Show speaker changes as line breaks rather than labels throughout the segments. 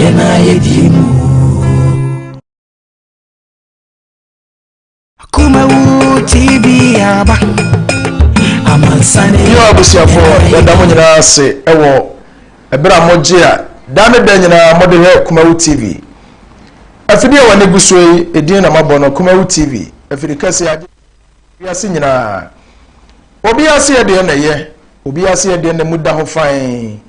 Yɛn a yɛdi mu. Kumawu TV aba. Amansane.
Yo abusuafoɔ, yɛda mo nyinaa ase wɔ ɛberɛ a mogye a da ne da nyinaa mode hwɛ Kumawu TV. Afidie a w'ani gu so yi, edin na mabɔ no, Kumawu TV. Afidi kɛseɛ agye wiase nyinaa. Obi ase yɛ deɛ na ɛyɛ, obi ase yɛ deɛ na mu da ho fann.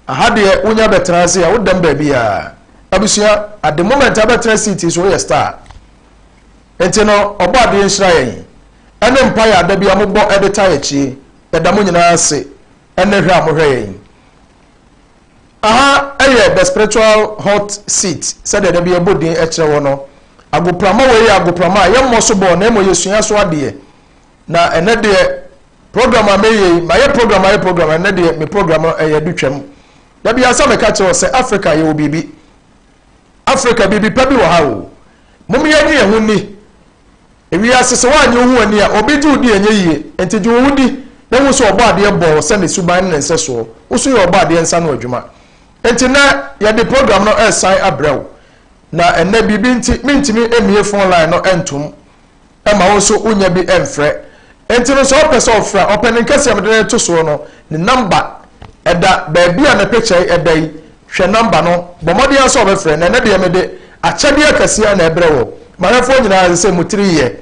Aha deɛ wonya bɛtena ase a wodam baabi a. Abusua, at the moment abɛtena seat so woyɛ star. Nti no, ɔbɔ adeɛ nhyira yɛn. Ɛne mpaeɛ a da bi a mobɔ ɛde ta akyie. Yɛda mo nyinaa ase ɛne hwɛ a mohwɛ yɛn. Aha ɛyɛ The Spiritual Hot Seat sɛdeɛ da bi ɛbɔ din ɛkyerɛ wɔ no. Agoprama wei yɛ agoprama a yɛmmɔ so bɔɔ na mmom yɛsua so adeɛ. Na ɛnɛ deɛ program a meyɛ yi, mayɛ program ayɛ program, ɛnɛ deɛ me program no ɛyɛ de twam. Da bi asa meka kyerɛ wɔ sɛ Africa yɛwɔ biribi. Africa biribi pa bi wɔ ha o. Mom yɛnye yɛn ho ni. Ewiase sɛ woanye wo ho ani a, obi gye wo di ɛnyɛ yie. Nti gye wo ho di na hu sɛ ɔbɔ adeɛ bɔɔ sɛ ne suban ne ne nsɛsoɔ. Wo so yɛ ɔbɔ adeɛ nsa no adwuma. Nti nɛ yɛde program no ɛresan abrɛ wo. Na ɛnɛ biribi nti mentumi mmie phone line no ntom ɛma wo nso wonya bi mfrɛ. Nti no sɛ ɔpɛ sɛ ɔfrɛ a, ɔpɛ ne nkɛseɛ a mede no to soɔ no, ne number ɛda baabi a ne picture yi ɛda yi. Hwɛ number no, bɔ mmɔden ara sɛ ɔbɛfrɛ. Na ɛnɛ deɛ mede akyɛdeɛ kɛseɛ na ɛbrɛ wɔ. Mahwɛfoɔ nyinaa ɛsɛ sɛ mo tiri yɛ.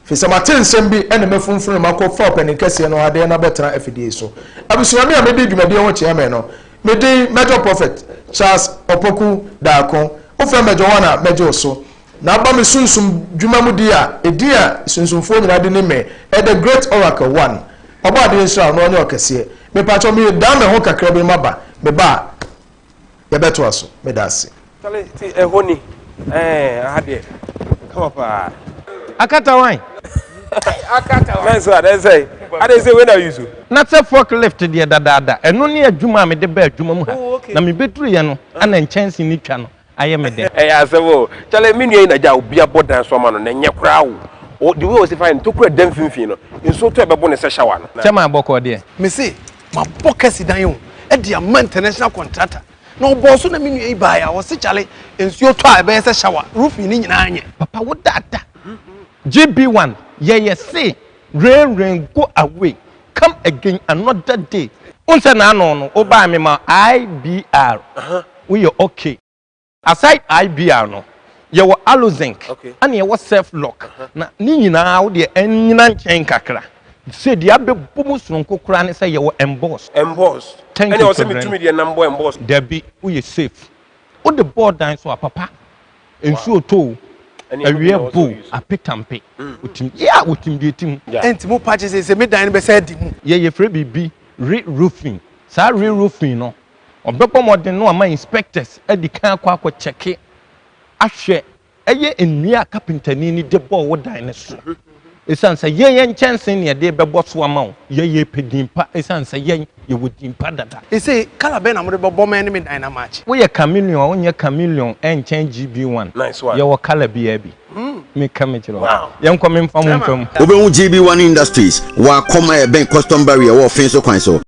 Firi sɛ mate nsɛm bi ɛna mɛfumfunu makɔ fa ɔpanin kɛseɛ no adeɛ na bɛtena afidie so. Abusua me a medi dwumadie ho kyea me no, me din Major Prophet Charles Opoku Daako. Wofrɛ Major One a mɛgye wo so. Na aba me sunsum dwuma mu di a, edin a sunsumfoɔ nyinaa de nim me ɛyɛ The Great Oracle One. Ɔbɔ adeɛ nhyira wo na ɔnyɛ ɔkɛseɛ. Mepakyɛw meredan me ho kakra bi maba. Meba a, yɛbɛtoa so. Meda ase.
Charlie, ti ɛhɔ ni. Ɛɛ, aha deɛ, kama paa.
Akata wan?
Akata wan. Mɛnso a, dɛn sɛ, ade sɛ wei na use.
Na sɛ fork lift deɛ dadaada, ɛno ne adwuma a mede baa adwuma mu ha.
Oh, okay.
Na mebɛduruiɛ no, ana nkyɛnse no twa no ayɛ me dɛ.
Ɛyɛ asɛm o. Charlie, me nua yi na gya obi abɔ dan so ama no, na ɛnyɛ koraa o. O, the way ɔsi fa yɛ no, tokura da mfimfini no, nsuo tɔ a ɛbɛbo no sɛ shower no.
Kyɛ ma bɔkɔɔ deɛ.
Me se mabɔ kasi dan o de ama international contractor na ɔbɔɔ so na me nua yi baeɛ a ɔse kyale nsuo tɔ a ɛbɛyɛ sɛ shower, roofing no nyinaa nyɛ.
Papa wo dada. GB1 yɛyɛ se rain rain go away come again another day. Wohu sɛ n'ano no wo baa me ma IBR woyɛ okay. Aside IBR no yɛwɔ Alozinc ɛna yɛwɔ Self Lock na ne nyinaa wo deɛ ɛnyina nkyɛn kakra. Sɛ deɛ abɛbɔ mu soronko koraa ne sɛ yɛwɔ Emboss.
Emboss.
Thank
Ɛna
you
ɔsɛ
Reverend.
metumi deɛ nam bɔ emboss.
Dabi woyɛ safe. Wode bɔɔ dan so a papa nsuo tɔ o
Ɛne ɛno bi
awia
na ɔsɛ
bo o
ɔuse.
apetampe otim yeah otim deɛ ɛtim.
Yeah.
Ɛnti mo pa kye sɛ me dan no bɛsɛ adi mu.
Yɛ yɛfrɛ biribi re-roofing. Saa re-roofing no ɔbɛbɔ mmɔden na wama inspectors adi kan akɔ akɔ kyɛke ahwɛ ɛyɛ nnua a kapentani no de bɔɔ wo dan no so. Esiane sɛ yɛn yɛn nkyɛnsee na yɛde rebɛbɔ so ama wo, yɛn yɛpɛ din pa esiane sɛ yɛn yɛwɔ din pa dada.
Ese colour bɛn na mode bɛbɔ me ne me dan no amakye?
Woyɛ chameleon a wonyɛ chameleon ɛnkyɛn GB1.
Nice one.
Yɛwɔ colour biara bi. Meka mekyerɛ wo. Yɛnkɔ memfa mo mfa mu.
Wobɛhu GB1 Industries wɔ Akɔm a ɛbɛn Custom Barrier wɔ Ɔfenso kwan so.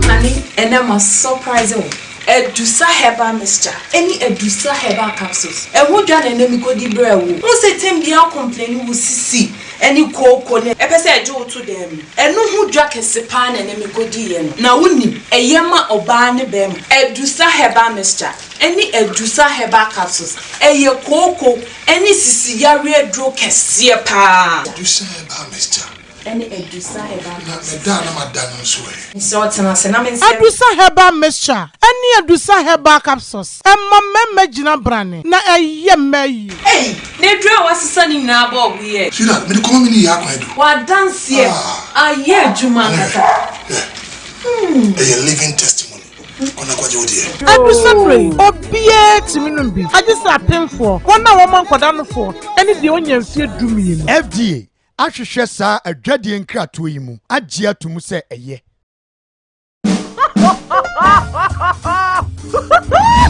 Honey, ɛnɛ ma surprise wo. Adusa herbal mixture ɛne Adusa herbal capsules. Ɛho dwa na ɛnɛ mekɔdi brɛ wo. Wo sɛ tem biara complain wo sisi ɛne kooko ne ɛpɛ sɛ ɛgye wo to dan mu. Ɛno ho dwa kɛse paa na ɛnɛ mekɔdiiɛ no. Na wonim, ɛyɛ ma ɔbaa ne bɛrima. Adusa herbal mixture ɛne Adusa herbal capsules, ɛyɛ kooko ɛne sisi yareɛ aduro kɛseɛ paa.
Adusa herbal mixture.
Ɛne Adusa herbal
Na
capsules.
meda a na mada no nso ɛ?
Mesrɛ wo tena ase na mensɛ.
Adusa herbal mixture ɛne Adusa herbal capsules ɛma mmarima gyina brane na ɛyɛ mmaa yie.
Ei! Na aduro a wasesa ne nyinaa bɔɔbo yi ɛ?
Sweetheart, mede kɔma me ne yɛ akwan do.
W'adanseɛ ayɛ adwuma ankasa.
Hwɛ, ɛyɛ living testimony. Kɔ na kɔgye wo deɛ.
Adusa duro yi, obiara tumi nom bi, agye sɛ apemfoɔ, wɔn a wɔma nkwadaa nofoɔ, ne deɛ ɔnya mfeɛ 12.
FDA ahwehwɛ saa adwadie nkratoɔ yi mu agye ato mu sɛ ɛyɛ.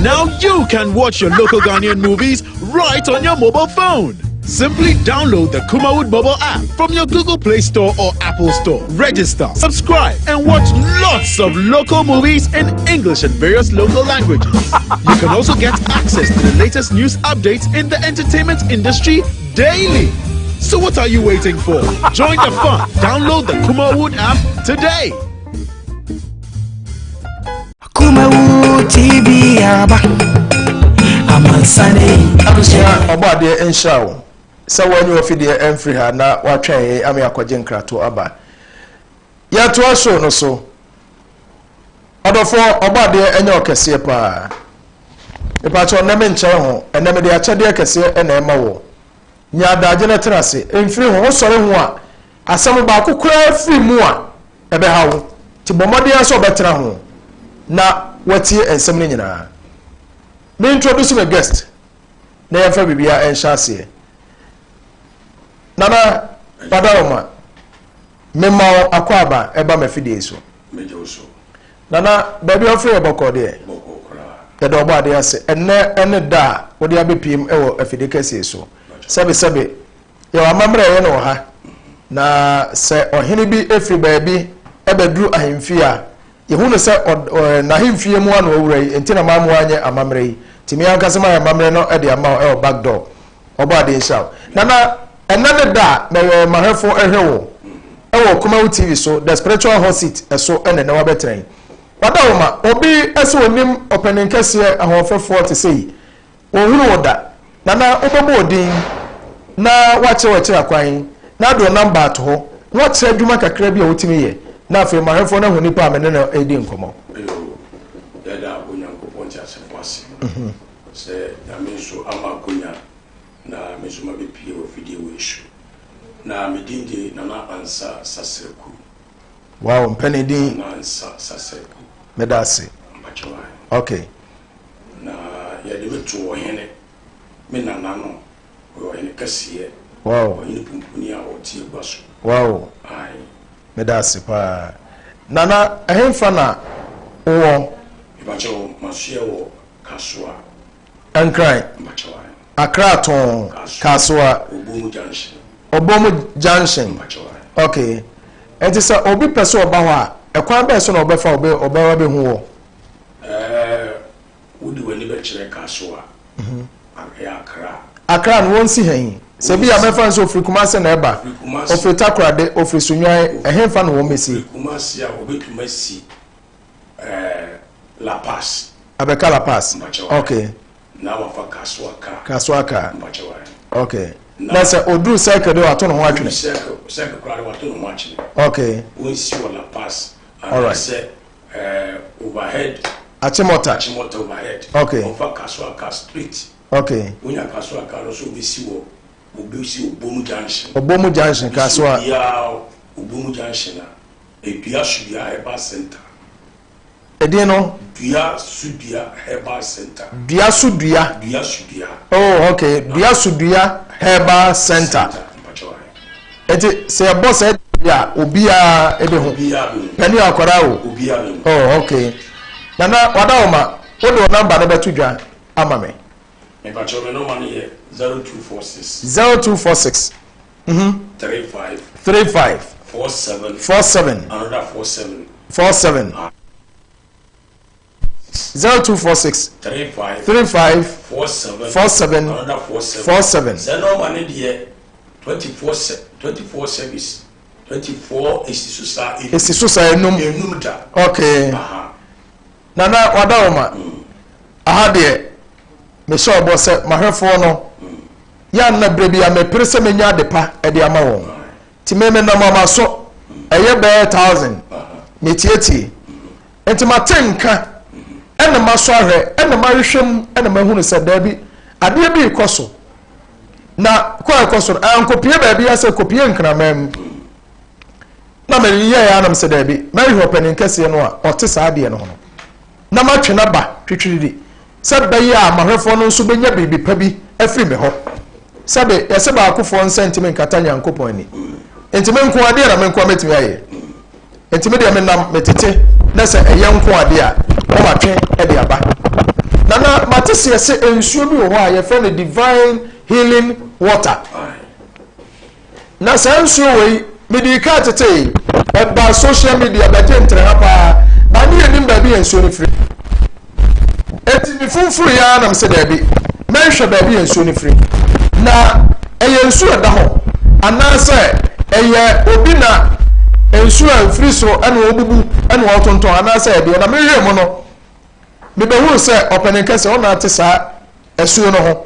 Now you can watch your local Ghanaian movies right on your mobile phone. Simply download the Kumawood mobile app from your Google Play Store or Apple Store. Register, subscribe, and watch lots of local movies in English and various local languages. You can also get access to the latest news updates in the entertainment industry daily. So what are you waiting for? Join the fun. Download the Kumawood app today.
Kumawu TV aba amansane.
Abusua ɔbɔ adeɛ nhyira wo sɛ woanyi w'afideɛ amfiri ha na woatwɛn yɛn ama yɛakɔgye nkratoɔ aba. Yɛtoa show no so. Ɔdɔfoɔ ɔbɔ adeɛ ɛnyɛ ɔkɛseɛ paa. Mepakyɛ nnɛ menkyɛre ho, ɛnnɛ mede akyɛdeɛ kɛseɛ na ɛma wo. Nya adagye na tena ase. Mfiri ho, wosɔre ho a, asɛm baako koraa firi mu a, ɛbɛha wo. Nti bɔ mmɔden ara sɛ wobɛtena ho na woatie nsɛm no nyinaa. Me introduce me guest na yɛmfa biribiara nhyɛ aseɛ. Nana Badaroma, mema wo akwaaba ɛba m'afidie so. Nana, baabi a wofiri yɛ bɔkɔɔ deɛ? Yɛda ɔbɔ adeɛ ase. Ɛnnɛ ɛne da a wode abɛpiem wɔ afidie kɛseɛ so. Sɛbesɛbe, yɛwɔ amammerɛ a ɛyɛ no wɔ ha. Na sɛ ɔhene bi firi baabi bɛduru ahemfie a, yɛhu no sɛ n'ahemfie mu ano owura yi, enti na mammoa anyɛ amammerɛ yi. Nti me ankasa mayɛ amammerɛ no de ama wo wɔ back door. Ɔbɔ adeɛ nhyira wo. Nana, ɛnnɛ ne da a mɛyɛ m'ahwɛfoɔ hwɛ wo wɔ Kumawu TV so, The Spiritual Hot Seat so na ɛnnɛ wabɛtena yi. Wada wo ma obi sɛ ɔnim ɔpanin kɛseɛ ahoɔfɛfoɔ te sɛ yi. Wɔnhunu wo da. Nana, wobɛbɔ wo din na woakyerɛ w'akyiri akwan na ade wo namba ato hɔ na woakyerɛ adwuma kakra bi a wotumi yɛ na afei m'ahwɛfoɔ no ahu nipa a me ne no redi nkɔmmɔ.
Yoo, yɛda Onyankopɔn teasefo ase sɛ Nyame nso ama akonya na me nso mabɛpue wɔ afidie wei so. Na me din de Nana Ansah Sasraku.
Wow, mpɛ ne din.
Nana Ansah Sasraku.
Meda ase.
Mpakyɛw ahe.
Okay.
Na yɛde me too ɔhene, me nana no, ɔyɛ ɔhene kɛseɛ.
Wow.
Ɔhene pumpuni a ɔte agua so.
Wow.
Ae.
Meda ase paa. Nana, ɛhenfa na wowɔ?
Mepakyɛw, masoɛ wɔ Kasoa.
Nkran.
Mpakyɛw ae.
Accra tɔn. Kasoa.
Obomu Junction.
Obomu Junction.
Mpakyɛw ae.
Okay. Ɛnti sɛ obi pɛ sɛ ɔba hɔ a, ɛkwan bɛn so na ɔbɛfa ɔbɛba bɛhu wɔ?
Ɛɛ, wode w'ani bɛkyerɛ Kasoa, ɛyɛ Accra.
Accra no wɔnsi hɛn? Sɛ bi a mɛfa no sɛ ofiri Kumasi na ɛba, ofiri Takoradi, ofiri Sunyani, ɛhenfa na wɔmmɛsi?
Ofiri Kumasi a, wɔbɛtumi asi ɛɛ La Paz.
Abɛka La Paz?
Mpakyɛw.
Okay.
Na wafa Kasoa car.
Kasoa car.
Mpakyɛw ahe.
Okay. Na sɛ oduru circle de wato ne ho atwene.
Circle, circle koraa de wato ne ho atwene.
Okay.
Wɔnsi wɔ La Paz. Alright. Anaasɛ Eh, overhead.
Achimota.
Achimota overhead.
Okay.
Ɔfa Kasoa car straight.
Okay.
Wonya Kasoa car no so obesi wɔ obesi Obomu junction.
Obomu junction Kasoa.
Obesi obiara Obomu junction a Edua Sudua Herbal Center.
Edin no.
Dua Sudua Herbal Center.
Dua Sudua.
Dua Sudua.
Oh okay Dua Sudua Herbal Center.
Center.
Enti sɛ yɛbɔ saa din a obiara bɛhu. Panin o akwadaa o. Oh okay. Nana Wadaoma wode wo number no bɛto dwa ama me.
Mepakyɛw me nɔma no yɛ 0246.
0246. Mhm.
35.
35.
47.
47.
Another 47.
47. 0246.
35.
35.
47.
47.
Another 47.
47.
Sɛ nɔma no deɛ 24 24 service 24 esi so saa enum.
Esi so saa enum.
Enum da.
Okay.
Aha.
Nana Wadaoma. Aha deɛ mehyɛ ɔbɔ sɛ mahwɛfoɔ no yɛ anna berɛ bi a mepere sɛ menya ade pa de ama wɔn. Nti me menam amaso ɛyɛ bɛyɛ thousand metietie. Enti mate nka, ɛna masɔ ahwɛ, ɛna mahwehwɛ mu, ɛna mahunu sɛ daabi, adeɛ bi rekɔ so. Na kɔ a ɛkɔ so no, ankɔpie baabi asɛ kɔpie nkraman mu. Na meyɛɛ anam sɛ daabi, mɛhwehwɛ ɔpanin kɛseɛ no a ɔte saa adeɛ no ho no, na matwe no aba twitwiriri. Sɛ ɛbɛyɛ a m'ahwɛfoɔ no nso bɛnya biribi pa bi afiri me hɔ. Sɛbe yɛse baakofoɔ nsa ntumi nkata Nyankopɔn ani. Enti me nko adeɛ na me nko mɛtumi ayɛ. Enti me deɛ menam metete na sɛ ɛyɛ nko adeɛ a, na matwe de aba. Nana, mate seɛ sɛ nsuo bi wɔ hɔ a yɛfrɛ no Divine Healing water. Na saa nsuo wei medii kaa tetee ɛbaa social media bɛgye ntrɛha paa ba ne yɛnim baabi yɛ nsuo no firi. Enti mefunfuru yɛ ara na mesɛ daabi mɛnhwɛ baabi yɛ nsuo no firi. Na ɛyɛ nsuo ɛda hɔ anaasɛ ɛyɛ obi na nsuo a ɛfiri soro ɛna ɔbubu ɛna ɔtontɔn anaasɛ ɛdeɛ na mehwɛ mu no mebɛhunu sɛ ɔpanin kɛseɛ ɔna ate saa asuo no ho.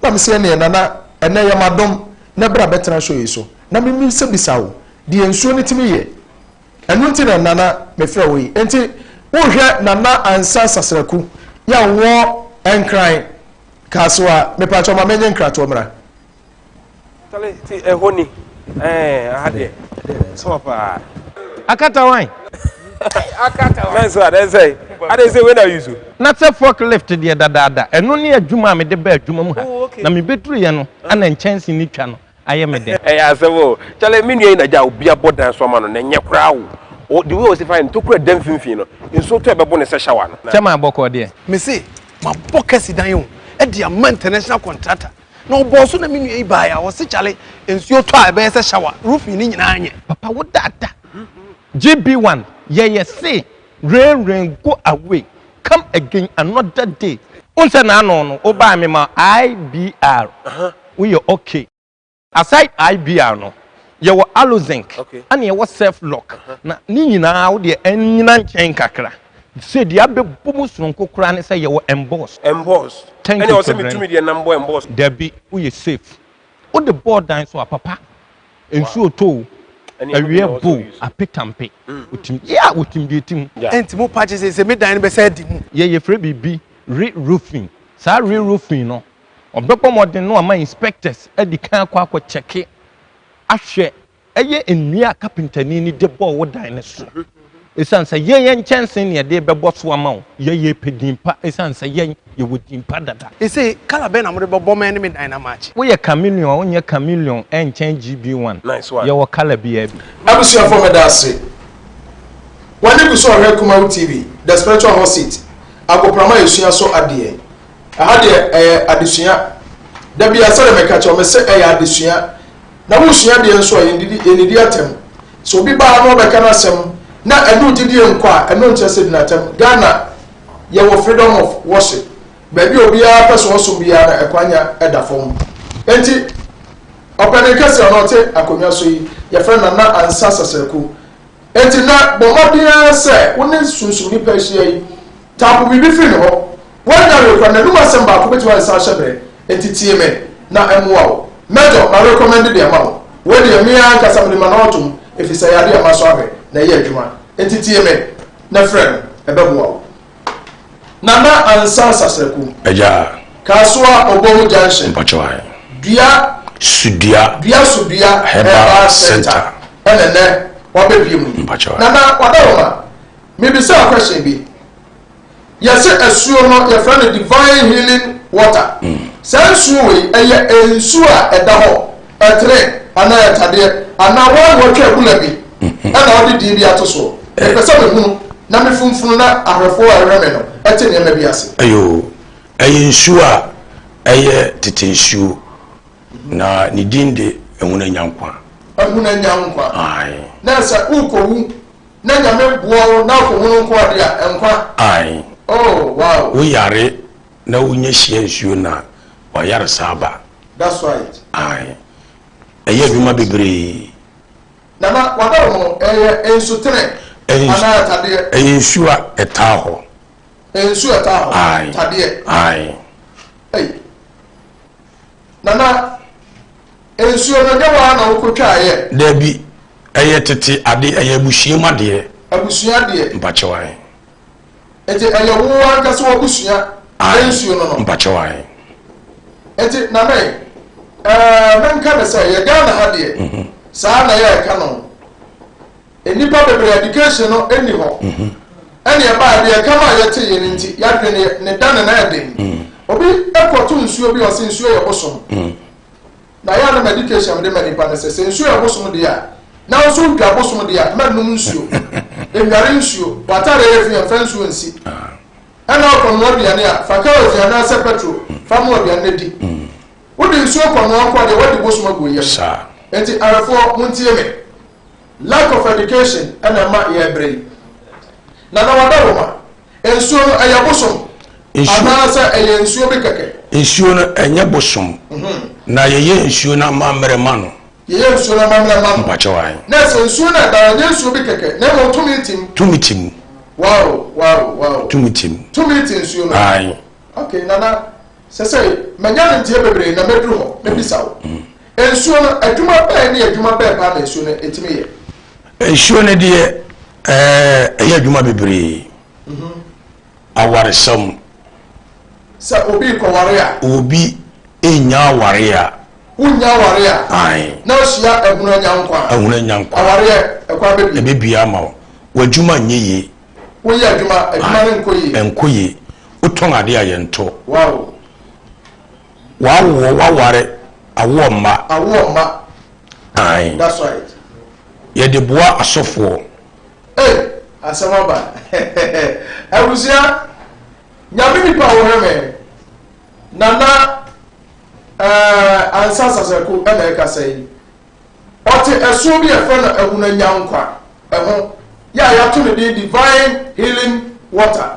Na mese ɛneɛ Nana ɛnɛ yɛ m'adom na bra bɛtena show yi so na me misa bisa wo deɛ nsuo no tumi yɛ. Ɛno nti na Nana mefrɛ wo yi. Enti wohwɛ Nana Ansah Sasraku yɛ a ɔwɔ Nkran Kasoa mepakyɛw ma menye nkratoɔ mmra.
Chale ti ɛhɔ ni ɛɛ aha deɛ sɔɔ paa.
Akata wan?
Akata wan. Nɛnso a nɛnsɛ ade sɛ wei na use.
Na sɛ fork lift deɛ dadaada ɛno ne adwuma a mede baa adwuma mu ha
Oh okay.
na mebɛduruiɛ no ana nkyɛnse no twa no ayɛ me dɛ.
Ɛyɛ asɛm o. Chale me nua yi na gya obi abɔ dan so ama no na ɛnyɛ koraa o. O the way ɔsi fa no ntokura da mfimfini no nsuo tɔ a ɛbɛbo no sɛ shower no.
Kyɛ maa bɔkɔɔ deɛ.
Mese mabɔ kɛse dan o de ama international contractor Na ɔbɔɔ so na me nua yi baeɛ a ɔse kyale nsuo tɔ a ɛbɛyɛ sɛ shower, roofing no nyinaa nyɛ.
Papa wo dada GB one yɛyɛ se rain rain go away come again another day. Wohu sɛ n'ano no wo baa me ma IBR woyɛ ok. Aside IBR no yɛwɔ Alozinc ɛna yɛwɔ self lock na ne nyinaa wo deɛ ɛnyina nkyɛn kakra sɛ deɛ abɛbɔ mu soronko koraa ne sɛ yɛwɔ emboss.
Emboss
Thank
ɛne
you
ɔsɛ
Sovereign.
metumi deɛ nam bɔ emboss.
Dabi woyɛ safe wode bɔɔ dan so a papa nsuo tɔ o
Ɛne ɛno bi na
awia
ɔsɛ
bo o
ɔuse.
apetampe otim yeah otim deɛ ɛtim.
Yeah.
Ɛnti mo pa kye sɛ me dan no bɛsɛ adi mu.
Yɛ yɛfrɛ biribi re roofing saa re roofing no ɔbɛbɔ mmɔden na wama inspectors adi kan akɔ akɔ kyɛke ahwɛ ɛyɛ nnua a kapentani no de bɔɔ wo dan no so. Esiane sɛ yɛn yɛn nkyɛnsee na yɛde rebɛbɔ so ama wo, yɛn yɛpɛ din pa esiane sɛ yɛn yɛwɔ din pa dada.
Ese colour bɛn na mode bɛbɔ mɛn ne me dan no amakye?
Woyɛ chameleon a wonyɛ chameleon ɛnkyɛn GB1.
Nice one.
Yɛwɔ colour biara bi.
Abusuafoɔ meda ase. W'ani gu so ɔhwɛ Kumawu TV, The Spiritual Hot Seat, agoprama a yɛsua so adeɛ. Ɛha deɛ ɛyɛ adesua. Da biara sɛdeɛ meka kyerɛ wo, mese ɛyɛ adesua. Na wosua adeɛ nso a, yɛndidi, yɛnnidi atɛm. Sɛ obi ba ha na ɔbɛka n'asɛm na ɛne wo gyidie nkɔ a, ɛno nkyerɛ sɛ di no atɛm. Ghana, yɛwɔ freedom of worship. Baabi a obiara pɛ sɛ ɔsom biara no, ɛkwanya da fam. Enti, ɔpanin kɛseɛ a ɔno ɔte akonnwa so yi, yɛfrɛ no Nana Ansah Sasraku. Enti nnɛ, bɔ mmɔden ara sɛ wo ne sunsum nipa ahyia yi, tapo biribi firi ne hɔ. Woannya hwee koraa, n'anom asɛm baako bɛtumi ayɛ saa hyɛberɛ. Enti tie me na ɛmmoa wo. Major, ma recommend de ama wo. Wei deɛ, me ara ankasa mede m'ano ato mu, ɛfiri sɛ ɛyɛ adeɛ a masɔ ahwɛ na ɛyɛ adwuma. Enti tie me na frɛ no, ɛbɛboa wo. Nana Ansah Sasraku.
Agya.
Kasoa Obomu Junction.
Mpakyɛw ahe.
Dua.
Sudua.
Dua Sudua
Herbal Center.
Ɛna nɛ wabɛpie mu yi.
Mpakyɛw ahe.
Nana Wadaroma, mebisa question bi. Yɛse asuo no yɛfrɛ no divine healing water. Saa nsuo wei ɛyɛ nsuo a ɛda hɔ, ɛtere anaa ɛtadeɛ anaa woa na watwa abula bi ɛna wode din bi ato soɔ. Mepɛ sɛ mehunu na mefunfunu na ahwɛfoɔ a ɛhwɛ me no ɛte nneɛma bi ase.
Ɛyoo, ɛyɛ nsuo a ɛyɛ tete nsuo na ne din de Ahunanyankwa.
Ahunanyankwa.
Ae.
Na sɛ wokɔwu Na Nyame boa wo na akɔhunu nko ade a, nkwa.
Ae.
Oh, wow.
Wo yare na wo nya hyia nsuo no a, w'ayaresa aba.
That's right.
Ae. Ɛyɛ adwuma bebree.
Nana, wada wo ho, ɛyɛ nsutene anaa tadeɛ?
Ɛyɛ nsuo a ɛtaa hɔ.
Ɛyɛ nsuo a ɛtaa hɔ?
Ae.
Tadeɛ?
Ae.
Ei. Nana, nsuo no, nyɛ wo ara na wokɔtwaeɛ?
Dabi. Ɛyɛ tete ade, ɛyɛ abusua mu adeɛ.
Abusua adeɛ.
Mpakyɛw ahe.
Nti ɛyɛ wo ankasa w'abusua nsuo no no.
Mpakyɛw ahe.
Nti Nana yi, ɛɛ menka no sɛ yɛ Ghana ha deɛ, mhm. saa na yɛreka no. Nnipa bebree education no nni hɔ. Mhm. Ɛne ɛbaa deɛ ɛka ma yɛte yɛ no nti, yɛadwene ne da ne na ɛden. Mm. Obi kɔto nsuo bi ɔse nsuo yɛ bosom. Mm. Na yɛ a na medication a mede ma nipa ne sɛ, sɛ nsuo yɛ bosom deɛ a, na wo nso wodwa bosom deɛ a, mma nnom nsuo, nnware nsuo, w'atadeɛ yɛ fi a, mfa nsuo nsi. Ɛna wokɔnoa aduane a, fa kerosene anaasɛ petrol fa noa aduane no di. Wode nsuo kɔnoa nko a deɛ woadi bosom agu wo yam.
Saa.
Enti awefoɔ montie me. Lack of education na ɛma yɛbrɛ yi. Nana Wadaroma, nsuo no ɛyɛ bosom anaa sɛ ɛyɛ nsuo bi kɛkɛ?
Nsuo no ɛnyɛ bosom. Na yɛyɛ nsuo no amammerɛ ma no.
Yɛyɛ nsuo no amammerɛ ma no.
Mpakyɛw ae.
Na sɛ nsuo no ɛda hɔ ɛnyɛ nsuo bi kɛkɛ na mmom tumi te mu.
Tumi te mu.
Wow wow wow.
Tumi te mu.
Tumi te nsuo no.
Ae.
Okay Nana, sɛsɛi manya no nteɛ bebree na mɛduru hɔ mɛbisa wo. Nsuo no, adwuma bɛn ne adwuma bɛn paa na nsuo no ɛtumi yɛ?
Nsuo no deɛ ɛyɛ adwuma bebree. Awaresɛm.
Sɛ obi rekɔware a.
Obi nnya aware a.
Wonnya aware a.
Ae.
Na ohyia ahunu anya nkwa a.
Ahunu anya nkwa.
Awareɛ, ɛkwan bɛbie.
Ɛbɛbie ama wo. W'adwuma nyɛ yie.
Woyɛ adwuma, adwuma no nkɔ yie.
Ɛnkɔ yie. Wotɔn adeɛ a yɛntɔ.
Wow.
W'awoɔ, w'aware, awoɔ mma.
Awoɔ mma.
Ae.
That's right.
Yɛde boa asɔfoɔ.
Ei, asɛm aba. Abusua, Nyame nipa a wohwɛ me, Nana eh, Ansa Sasako na ɛkasa yi. Ɔte ɛsoɔ bi a yɛfrɛ no Ahunanyankwa ɛho, yɛ a yɛato ne din Divine Healing Water.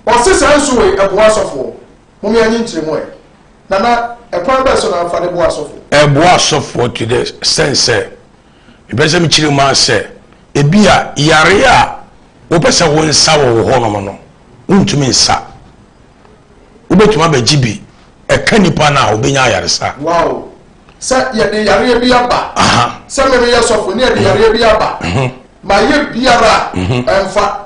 Ɔse saa nsuo wei ɛboa asɔfoɔ. Mom yɛnye nkyerɛmu ɛ. Nana, ɛkwan bɛn so na wofa de boa asɔfoɔ?
Ɛboa asɔfoɔ to the extent sɛ, mepɛ sɛ mekyerɛ mu ara sɛ, ebia yareɛ a wopɛ sɛ wo nsa wɔ wo hɔnom no, wontumi nsa. Wobɛtumi abɛgye bi, ɛka nipa no a, ɔbɛnya ayaresa.
Wow! Sɛ yɛde yareɛ bi aba, sɛ me meyɛ sɔfo ne yɛde yareɛ bi aba, mayɛ biara a, ɛmfa.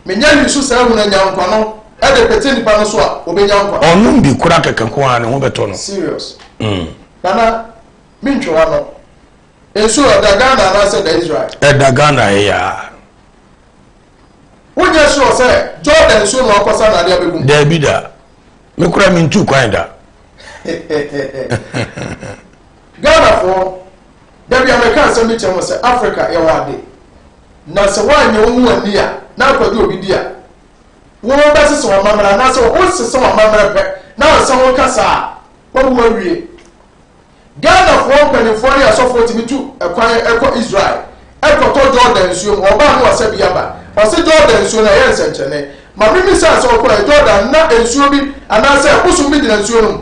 Menya use saa ahunanyankwa no de pete nipa no so a, ɔbɛnya nkwa.
Ɔnom bi koraa kɛkɛ nko ara ne ho bɛtɔ no.
Serious. Nana, mentwe w'ano. Nsuo ɛda Ghana anaasɛ ɛda Israel?
Ɛda Ghana ɛyaa.
Wonyɛ sure sɛ Jordan nsuo na wakɔsa na ade abɛgu mu?
Daabi da. Me koraa mentuu kwan da.
Ghanafoɔ, da bi a meka asɛm bi kyerɛ mo sɛ Africa yɛwɔ ade. Na sɛ woanyɛ wo ho anni a, na akɔgye obi di a, wobɛsesa w'amammerɛ anaasɛ wosesa w'amammerɛ pɛ na ansa wo kasa a, woawu awie. Ghanafoɔ mpanimfoɔ ne asɔfoɔ tumi tu kwan kɔ Israel kɔtɔ Jordan nsuo mu, ɔbaa no wasa bi aba. Ɔse Jordan nsuo no ɛyɛ nsɛnkyerɛnne. Ma me mmisaa sɛ ɔkɔɛ Jordan na nsuo bi anaasɛ bosom bi gyina nsuo no mu.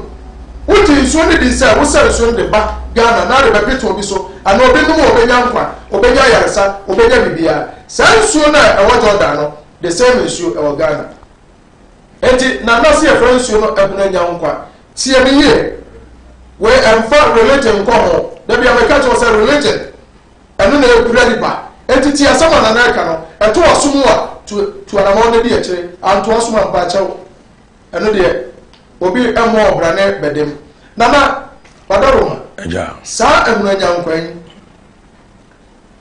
Wogye nsuo no di sɛ wosa nsuo no de ba Ghana na ade bɛpete obi so anaa obi nom a ɔbɛnya nkwa, ɔbɛnya ayaresa, ɔbɛnya biribiara. Saa nsuo no a ɛwɔ Jordan no, the same nsuo ɛwɔ Ghana. Enti na na se yɛfrɛ nsuo no Ahunanyankwa. Tie me yie. Wei ɛmfa religion nkɔ ho. Da bia meka kyerɛ wo sɛ religion ɛno na ɛpira nipa. Enti tie asɛm a Nana ɛka no. Ɛto w'aso mu a, tu tu anamɔn na di akyire. Anto w'aso mu a mpaakyɛw. Ɛno deɛ obi mmɔ wo bra ne bɛdem. Nana, Wadaroma,
Agya.
saa Ahunanyankwa yi,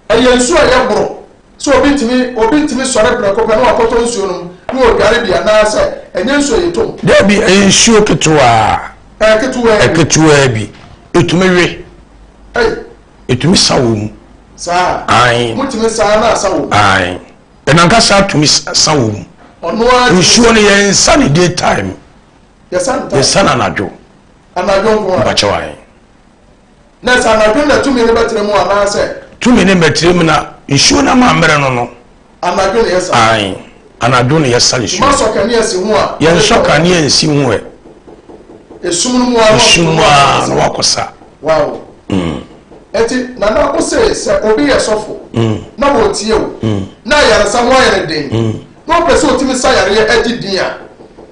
Ɛyɛ nsu a ɛyɛ boro sɛ obi tumi obi tumi sɔre prɛko pɛ na wakɔtɔ nsuo no mu na ɔdware bi anaasɛ ɛnyɛ nsuo a yɛtɔ mu.
Dabi, ɛyɛ nsuo ketewaa.
Ɛyɛ ketewaa bi.
Ɛketewaa bi. Ɛtumi we.
Ei.
Ɛtumi sa wɔ mu.
Saa.
Ae.
Motumi saa na asa wɔ mu.
Ae. Ɛnankasa tumi sa wɔ mu.
Ɔno ara tumi.
Nsuo no yɛnsa no day time.
Yɛsa no time.
Yɛsa no anadwo.
Anadwo nko ara.
Mpakyɛw ae.
Na sɛ anadwo na tumi no bɛtena mu anaasɛ.
Tumi no mmɛtena mu na nsuo no ama mmerɛ no no.
Anadwo na yɛsa.
Ae, anadwo na yɛsa nsuo.
Moasɔ kanea si ho a.
Yɛnsɔ kanea nsi ho ɛ.
Esum no mu ara.
Esum mu ara na wakɔsa.
Wow. Mm. Eti nana wo se sɛ obi yɛ sɔfo mm. na wɔtie wo mm. na ayaresa ho ayɛ no den mm. na ɔpɛ sɛ ɔtumi sa yareɛ agye din a,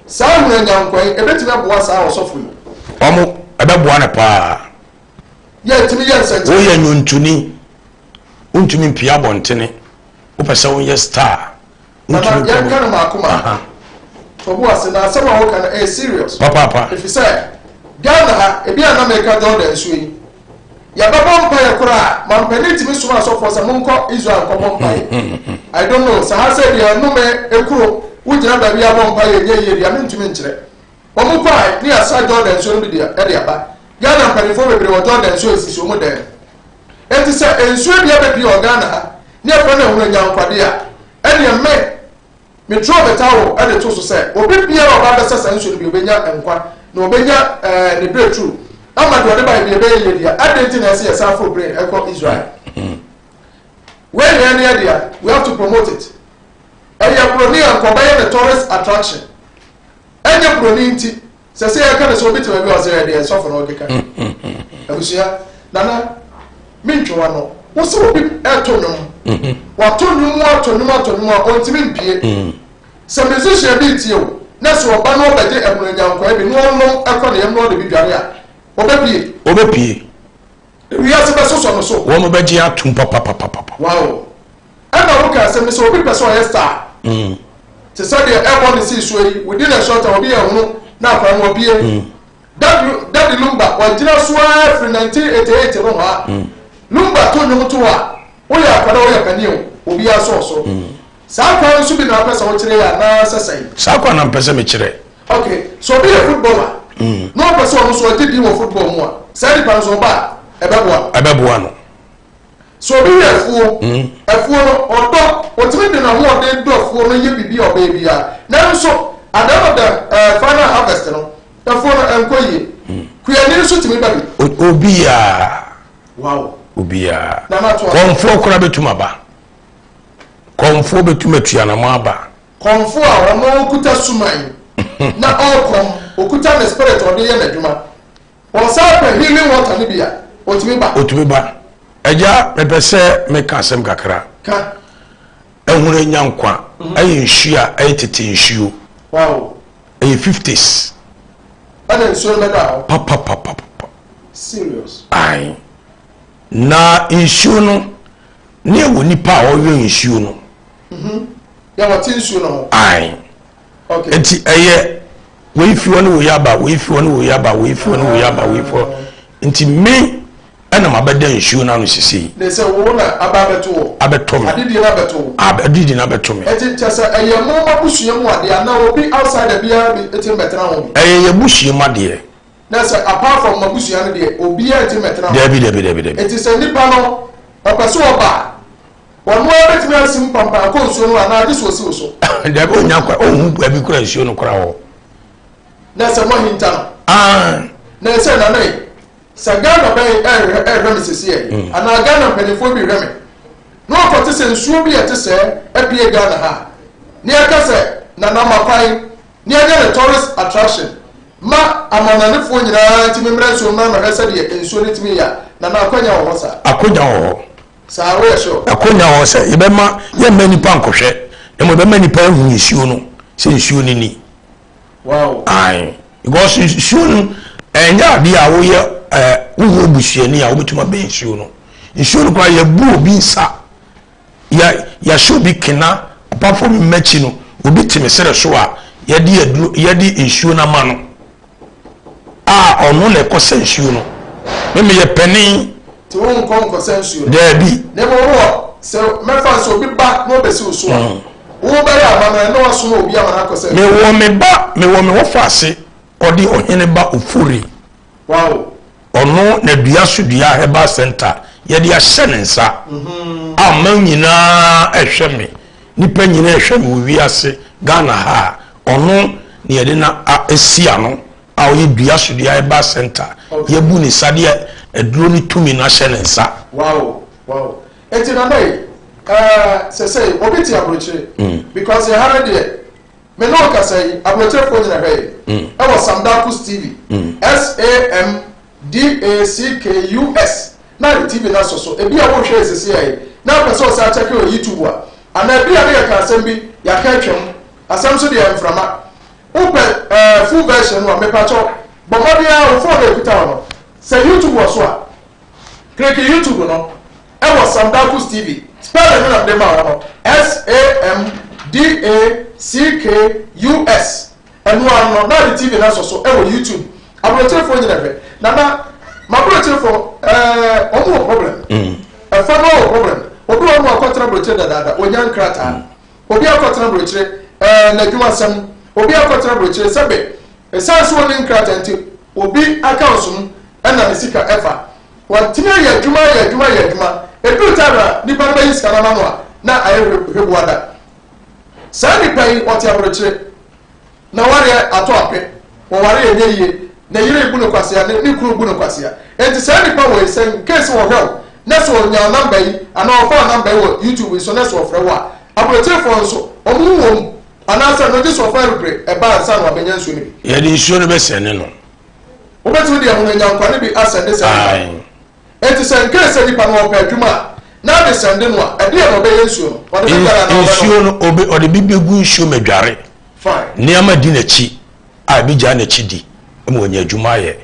saa ahunanyankwa yi, ɛbɛtumi aboa saa ɔsɔfo yi?
Wɔn, ɛbɛboa no paa.
Yɛ ɛtumi yɛ nsɛnkyerɛnne.
Woyɛ nnwontoni, wontumi mpue abɔntene, wopɛ sɛ wonyɛ star,
wontumi mpue. Nana, yɛnka no maako maako. To bo ase, na asɛm a woka no, ɛyɛ serious.
Papaapa.
Ɛfiri sɛ, Ghana ha, ebi a na meka Jordan nsuo yi, Yɛbɛbɔ mpaeɛ koraa a, mampanin tumi soma asɔfoɔ sɛ monkɔ Israel nkɔbɔ mpaeɛ. I don't know, sɛ ha sɛ deɛ nnome kuro, wogyina baabi abɔ mpaeɛ ɛnyɛ yie deɛ a, mentumi nkyerɛ. Wɔn kɔae ne yɛasa Jordan nsuo no bi de de aba. Ghana mpanimfoɔ bebree wɔ Jordan nsuo esisi wɔn dan mu. Enti sɛ nsuo bi abɛpue wɔ Ghana ha ne yɛfrɛ no Ahunanyankwadeɛ a, ɛneɛ me Metrɛw me towel de to so sɛ obi biara a ɔba abɛsa saa nsuo no bi, ɔbɛnya nkwa, na ɔbɛnya ne breakthrough. Ama deɛ ɔde baeɛ bi ɛbɛyɛ yie deɛ, adɛn nti na ɛsɛ yɛsan foro plane ɛkɔ Israel? Wei na ɛne ɛdea, we have to promote it. Ɛyɛ buroni a nka ɔbɛyɛ ne tourist attraction. Ɛnyɛ buroni nti, sɛ sɛ yɛka no sɛ obi te baabi a ɔsɛ ɛdeɛ sɔfo na ɔkeka. Abusua, nana, mentwe w'ano. Wo sɛ obi ɛto nnwom, wato nnwom ato nnwom ato nnwom a ɔntumi mpie. Sɛ musician bi retie wo, na sɛ ɔba na ɔbɛgye ɛhoranyankwaa bi na ɔnom kɔ ne yam na ɔde bi dware a, ɔbɛpue.
Ɔbɛpue.
Wiase bɛsosɔ no so.
Wɔn bɛgye atom papapapapa.
Wow. Ɛna woka asɛm bi sɛ obi pɛ sɛ ɔyɛ star. Te sɛ deɛ ɛbɔ ne sii soɔ yi, within a short time obi yɛ hunu na akwadaa no wabue. Daddy Lumba, wagyina so ara firi 1988 nohoa. Lumba to nnwom to hɔ a, woyɛ akwadaa o, woyɛ panin o, obiara sɔɔ so. Saa kwan no so bi na wopɛ sɛ wokyerɛ yɛ anaa sɛ sɛn?
Saa kwan na mepɛ sɛ mekyerɛ.
Ok, sɛ obi yɛ footballer na ɔpɛ sɛ ɔno nso ɔgye din wɔ football mu a, saa nipa no nso ɔba a, ɛbɛboa no?
Ɛbɛboa no.
Sɛ obi yɛ afuo, afuo no ɔdɔ, ɔtumi de n'ahoɔden dɔ afuo no yɛ biribi a ɔbɛyɛ biara, nanso at the end of the eh, final harvest no, afuo no ɛnkɔ yie. Kuani nso tumi ba bi.
Obiara.
Wow.
Obiara.
Nana to ase.
Kɔmfoɔ koraa bɛtum aba. Kɔmfoɔ bɛtum atu anamɔ aba.
Kɔmfoɔ a ɔno ɔkuta suman na ɔrekɔm, ɔkuta ne spirit a ɔde yɛ n'adwuma. Ɔsan pɛ healing water no bi a, ɔtumi ba.
Ɔtumi ba. Agya, mepɛ sɛ meka asɛm kakra.
Ka.
Ahunu anya nkwa ɛyɛ nsuo a ɛyɛ tete nsuo.
Wow.
Ɛyɛ fifties.
Ɛna nsuo no bɛda hɔ.
Papapapapa.
Serious.
Ae. Na nsuo no, ne ɛwɔ nipa a ɔyɔ nsuo no.
Mhm. Yɛ wɔte nsuo no ho.
Ae.
Okay.
Nti ɛyɛ wei fi hɔ ne wei aba, wei fi hɔ ne wei aba, wei fi hɔ ne wei aba, wei fi hɔ. Nti me ɛna mabɛda nsuo no ano sisei.
Ne sɛ wo na aba abɛto wɔ.
Abɛtɔ me.
Adedie no abɛto wo.
Adedie no abɛto me.
Nti kyɛ sɛ ɛyɛ mo abusua mu adeɛ anaa obi outsider biara bi ti mbɛtena ho bi.
Ɛyɛ yɛ abusua mu adeɛ.
Na sɛ apart from mo abusua no deɛ obiara ntumi mmɛtena hɔ.
Dabi dabi dabi dabi.
Nti sɛ nipa no ɔpɛ sɛ ɔba a, ɔno ara bɛtumi asi mu pampan akɔ nsuo no anaa gye sɛ ɔsi wo so?
Dabi ɔnnya kwan, ɔnhu baabi koraa nsuo no koraa wɔ.
Na sɛ moahinta no?
Ah.
Na ɛsɛ Nana yi, sɛ Ghana bɛn ɛrehwɛ ɛrehwɛ me sɛsi yi, anaa Ghana mpanimfoɔ bi rehwɛ me, na ɔkɔte sɛ nsuo bi a ɛte sɛɛ apue Ghana ha a, na yɛka sɛ Nana ma kwan na yɛnyɛ no tourist attraction ma amananefoɔ nyinaa ntumi mmra nsuo mmra mmɛhwɛ sɛdeɛ nsuo no tumi yɛ a, Nana akwanya wɔ hɔ saa?
Akwanya wɔ hɔ.
Saa, woyɛ sure?
Akwanya wɔ hɔ sɛ yɛbɛma, yɛmma nnipa nkɔhwɛ, na mmom yɛbɛma nnipa ahu nsuo no, sɛ nsuo no ni.
Wow.
Ae, because nsuo no, ɛnyɛ adeɛ a woyɛ, ɛɛ, wonyɛ obusuani a wobɛtumi abɛn nsuo no. Nsuo no koraa yɛbu obi nsa. Yɛ yɛahyɛ obi kena apart from m'akyi no obi te me serɛ so a yɛde aduro yɛde nsuo no ama no a ɔno na ɛkɔsa nsuo no me meyɛ panin.
Nti wo nkɔ nkɔsa nsuo no?
Daabi.
Na mmom wowɔ sɛ mɛfa sɛ obi ba na ɔbɛsi wo so a mm. wobɛyɛ amammerɛ na wasoma obi ama no akɔsa nsuo.
Mewɔ me ba mewɔ me wɔfa ase ɔde ɔhene ba Ofori.
Wow.
Ɔno na dua so dua herbal center yɛde ahyɛ ne nsa a ɔman nyinaa ɛhwɛ me nipa nyinaa ɛhwɛ me wɔ wiase Ghana ha a ɔno na yɛde na asi ano a ɔyɛ dua so dua herbal center yɛbu ne nsa de aduro ne tumi no ahyɛ ne nsa.
Wow wow eti nana yi ɛɛ sɛsɛyi obi te aburokyire because ɛha no deɛ. Me ne wo kasa yi, aburokyerefoɔ nyina hwɛ yɛn ɛwɔ Samdakus TV, S-A-M-D-A-C-K-U-S, na ade TV no asɔ so. Ebia worehwɛ yɛn seesei yi, na wopɛ sɛ wosan kyɛke wɔ YouTube a, anaa ebia na yɛka asɛm bi, yɛaka atwam, asɛm nso deɛ mframa. Wopɛ eh, full version no a, mepakyɛw, bɔ mmɔden ara wo phone a ɛkuta wo no, sɛ YouTube wɔ so a, kleke YouTube no, Ɛwɔ Samdakus TV. Spelling no na mede maa wo no, S-A-M-D-A-C-K-U-S. Ɛno ara no, na ade TV no asɔ so ɛwɔ YouTube. Aburokyerefoɔ nyina hwɛ. Nana, m'aburokyerefoɔ, ɛɛ, wɔn wɔ problem. Ɛfa no wɔ problem. Obi wɔ hɔ nom a ɔkɔtena aburokyere dadaada, ɔnya nkrataa. Obi akɔtena aburokyere, ɛɛ, n'adwumasɛm. Obi akɔtena aburokyere, sɛbe, ɛsiane sɛ ɔnni nkrataa nti, obi accounts mu ɛna ne sika ɛfa. Watumi ayɛ adwuma ayɛ adwuma ayɛ adwuma, ɛduru time a nipa no bɛyi sika no ama no a, na ayɛ hweboa da. Saa nipa yi, ɔte aburokyire, n'awareɛ atɔ ape, wɔware ɛnyɛ yie. Ne yere rebu no kwasea, ne ne kunu rebu no kwasea. Enti saa nipa wei sɛ in case wɔhwɛ wo na sɛ ɔnya wo number yi anaa ɔfa wo number yi wɔ YouTube yi so na sɛ ɔfrɛ wo a, aburokyerefoɔ nso wɔn ho wɔ mu anaasɛ no gye sɛ ɔfa aeroplane ɛba ansa na wabɛnya nsuo no bi.
Yɛde nsuo no bɛsɛne no.
Wobɛtumi de ɛho no nyankwa no bi asɛnde saa nipa no. Enti sɛ in case sɛ nipa no ɔpɛ adwuma a na ade sɛnde no a, ɛdeɛn na ɔbɛyɛ nsuo no? Ɔde bɛdware anaa ɔbɛnom?
Nsuo no, ɔde bi bɛgu nsuo mu adware.
Fine.
Nneɛma di n'akyi. a ebegyaa n'akyi di ma wanya adwuma ayɛ.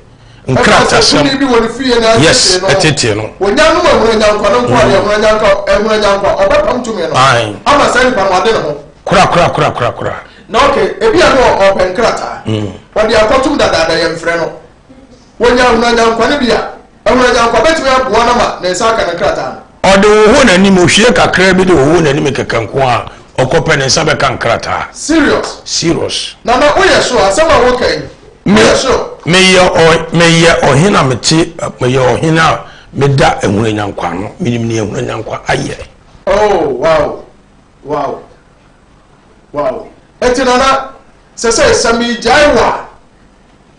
Nkratasɛm.
Tumi bi wɔ ne fie na
yes, ɛtetee no.
Onya nom ahunanyankwa no nko adeɛ ahunanyankwa ahunanyankwa ɔbɛpam tumi no ama saa nipa no ade ne ho.
Kora kora kora kora kora.
Na okay, ebi a no ɔpɛ nkrataa. Ɔde akɔtum dadaada yɛmfrɛ no. Wɔnya ahunanyankwa no bi a, Ahunanyankwa bɛtumi aboa no ama ne nsa aka ne nkrataa no.
Ɔde hohoro n'anim, ohwie kakraa bi de hohoro n'anim kɛkɛ nko a, ɔkɔpɛ ne nsa bɛka nkrataa.
Serious?
Serious.
Nana woyɛ sure? Asɛm a woka yi, woyɛ sure?
Meyɛ ɔ, meyɛ ɔhene a mete, meyɛ ɔhene a meda Ahunanyankwa ano. Menim nea Ahunanyankwa ayɛ.
Oh, wow. Wow. Wow. Enti Nana, sɛsɛi sɛ megyae wo a,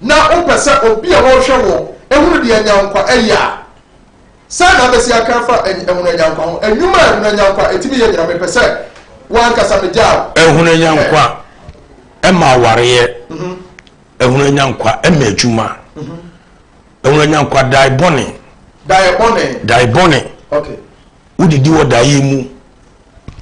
na wopɛ sɛ obi a ɔrehwɛ wo hunu deɛ anyankwa yɛ a, sɛn na wobɛsi aka afa ahunu anyankwa ho? Nnwuma a ahunu anyankwa tumi yɛ nyinaa, mepɛ sɛ wo ankasa megyaa wo.
Ahunu anyankwa ma awareɛ, ahunu anyankwa ma adwuma, ahunu anyankwa dae bɔne.
Daeɛ bɔne.
Dae bɔne.
Okay.
Wodidi wɔ daeɛ mu.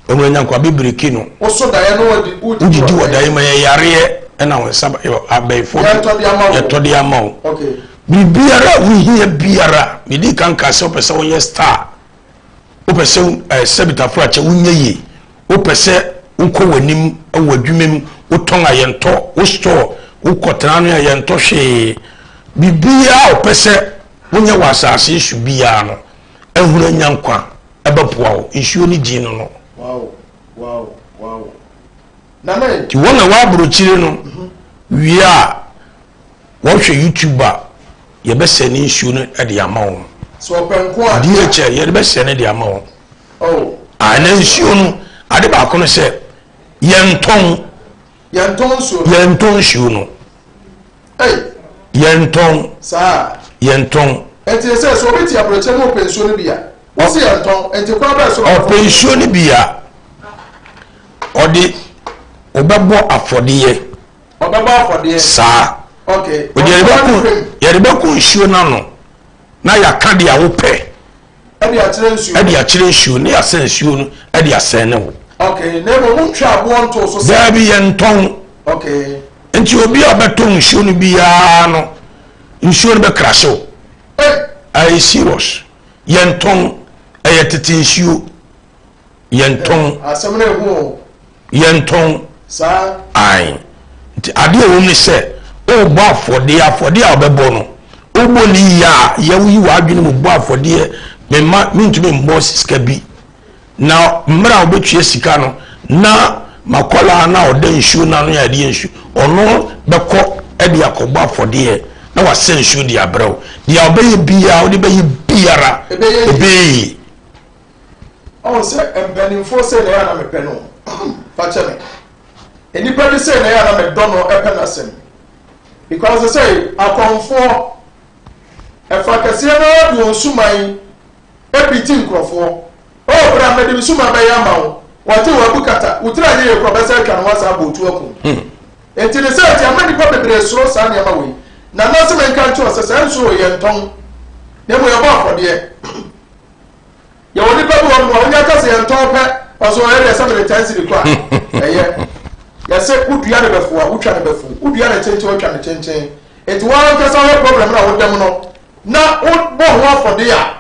Ɔhunu anyankwa bebiriki no.
Woso daeɛ no wadi
wodidi wɔ daeɛ mu ɛyɛ yareɛ ɛna wo nsa abɛɛfo
yɛtɔ de ama wo
yɛtɔ de ama wo.
Okay.
Biribiara a wohia biara medi kan ka sɛ wopɛ sɛ wonyɛ star wopɛ sɛ ɛɛ sɛbitafo akyɛ wonyɛ yie wopɛ sɛ wokɔ w'anim wɔ adwuma mu wotɔn a yɛntɔ wo store wokɔ tena ano a yɛntɔ hwee biribiara a wopɛ sɛ wonyɛ wɔ asase so biara no ahunu anyankwa ɛbɛboa wo nsuo ne gyin no no.
Wow, wow, wow. Nana yi.
Nti wɔn a wɔaburokyire no wie a wɔhwɛ YouTube a yɛbɛsɛ ne nsuo no de ama wɔn.
So ɔpɛ nko a.
DHL yɛde bɛsɛ ne de ama wɔn.
Oh.
A na nsuo no ade baako no sɛ yɛntɔn.
Yɛntɔn nsuo no.
Yɛntɔn nsuo no.
Ei.
Yɛntɔn.
Saa.
Yɛntɔn.
Nti sɛ sɛ obi te aburokyire mu ɔpɛ nsuo no bi a, wɔsi yɛntɔn nti kwan bɛɛ so na
ɔpɛ nsuo no bi a, ɔde ɔbɛbɔ afɔdeɛ.
Ɔbɛbɔ afɔdeɛ.
Saa.
Okay.
Ɔde yɛde bɛko yɛde bɛko nsuo no ano na yɛaka deɛ wopɛ.
Ɛde akyerɛ nsuo.
Ɛde akyerɛ nsuo ne yɛasɛ nsuo no ɛde asɛn ne wo.
Okay na mmom montwa aboɔ ntoo so sɛ.
Daabi yɛntɔn.
Okay.
Nti obi a ɔbɛtɔ nsuo no biara no nsuo no bɛkrahye wo. Ɛyɛ serious. Yɛntɔn ɛyɛ tete nsuo. Yɛntɔn.
Asɛm no ehu o.
Yɛntɔn.
Saa.
Ae. Nti adeɛ a ɛwɔ mu ne sɛ wobɔ afɔdeɛ afɔdeɛ a wobɛbɔ no wobɔ ne yie a yɛ woyi w'adwene mu bɔ afɔdeɛ mema mentumi mbɔ sika bi na mmerɛ a wobɛtua sika no na makɔlaa no a ɔda nsuo no ano yɛ adeɛ nsuo ɔno bɛkɔ de akɔbɔ afɔdeɛ na wasɛ nsuo de abrɛ wo deɛ wobɛyɛ biara wode bɛyɛ biara ɛbɛyɛ yie.
Ɔhu sɛ mpanimfoɔ sei na ɛyɛ a na mepɛ no fa kyɛ me nnipa bi sei na ɛyɛ a na medɔ no ɛpɛ n'asɛm because sɛ akɔmfoɔ ɛfa kɛseɛ no ara de wɔn suman ɛpiti nkurɔfoɔ oh bra mede me suman bɛyɛ ama wo wɔte wɔn abu kata wo tiri anyɛ yɛ kura bɛsɛ atwa no wasa abɔ otu akum nti ne sɛ nti ama nnipa bebree soro saa nneɛma wei na nase menka nkyerɛ sɛ saa nsuo wɔ yɛn ntɔn na mmom yɛbɔ afɔdeɛ. Yɛwɔ nipa bi wɔ nom a wonya ka sɛ yɛntɔn pɛ ɔsɛ ɔyɛ deɛ sɛ mede ten cedi kɔ a ɛyɛ. Yɛsɛ wodua no bɛfu a wotwa no bɛfu, wodua no kyenkyen wotwa no kyenkyen. Nti woankasa wohwɛ problem no a woda mu no na wobɔ ho afɔdeɛ a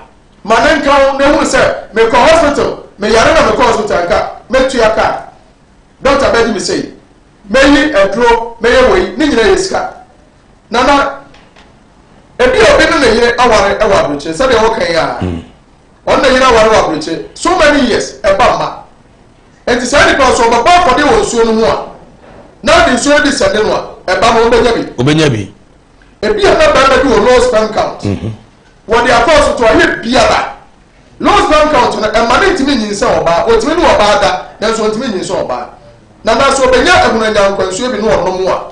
ma no nka wo na hunu sɛ mekɔ hospital meyare na mekɔ hospital nka mɛtua ka doctor bɛgye me sei mɛyi aduro mɛyɛ wei ne nyina yɛ sika. Nana, ebi a obi ne ne yere aware wɔ aburokyire sɛdeɛ wɔka yi a, ɔne ne yere aware wɔ aburokyire so many years ɛba mma. Nti saa nipa nso ɔbɛbɔ afɔdeɛ wɔ nsuo no ho a, na ɔde nsuo no bi sɛnde no a, ɛba no ɔbɛnya bi.
Ɔbɛnya bi.
Ebi a na barima bi wɔ low sperm count. Wɔde akɔ so to ayɛ biara. Low sperm count no, ɛma no ntumi nyinsɛn ɔbaa. Ɔtumi ne ɔbaa da, nanso ɔntumi nyinsɛn ɔbaa. Nana, sɛ ɔbɛnya ahunanyankwansuo bi na ɔnom a,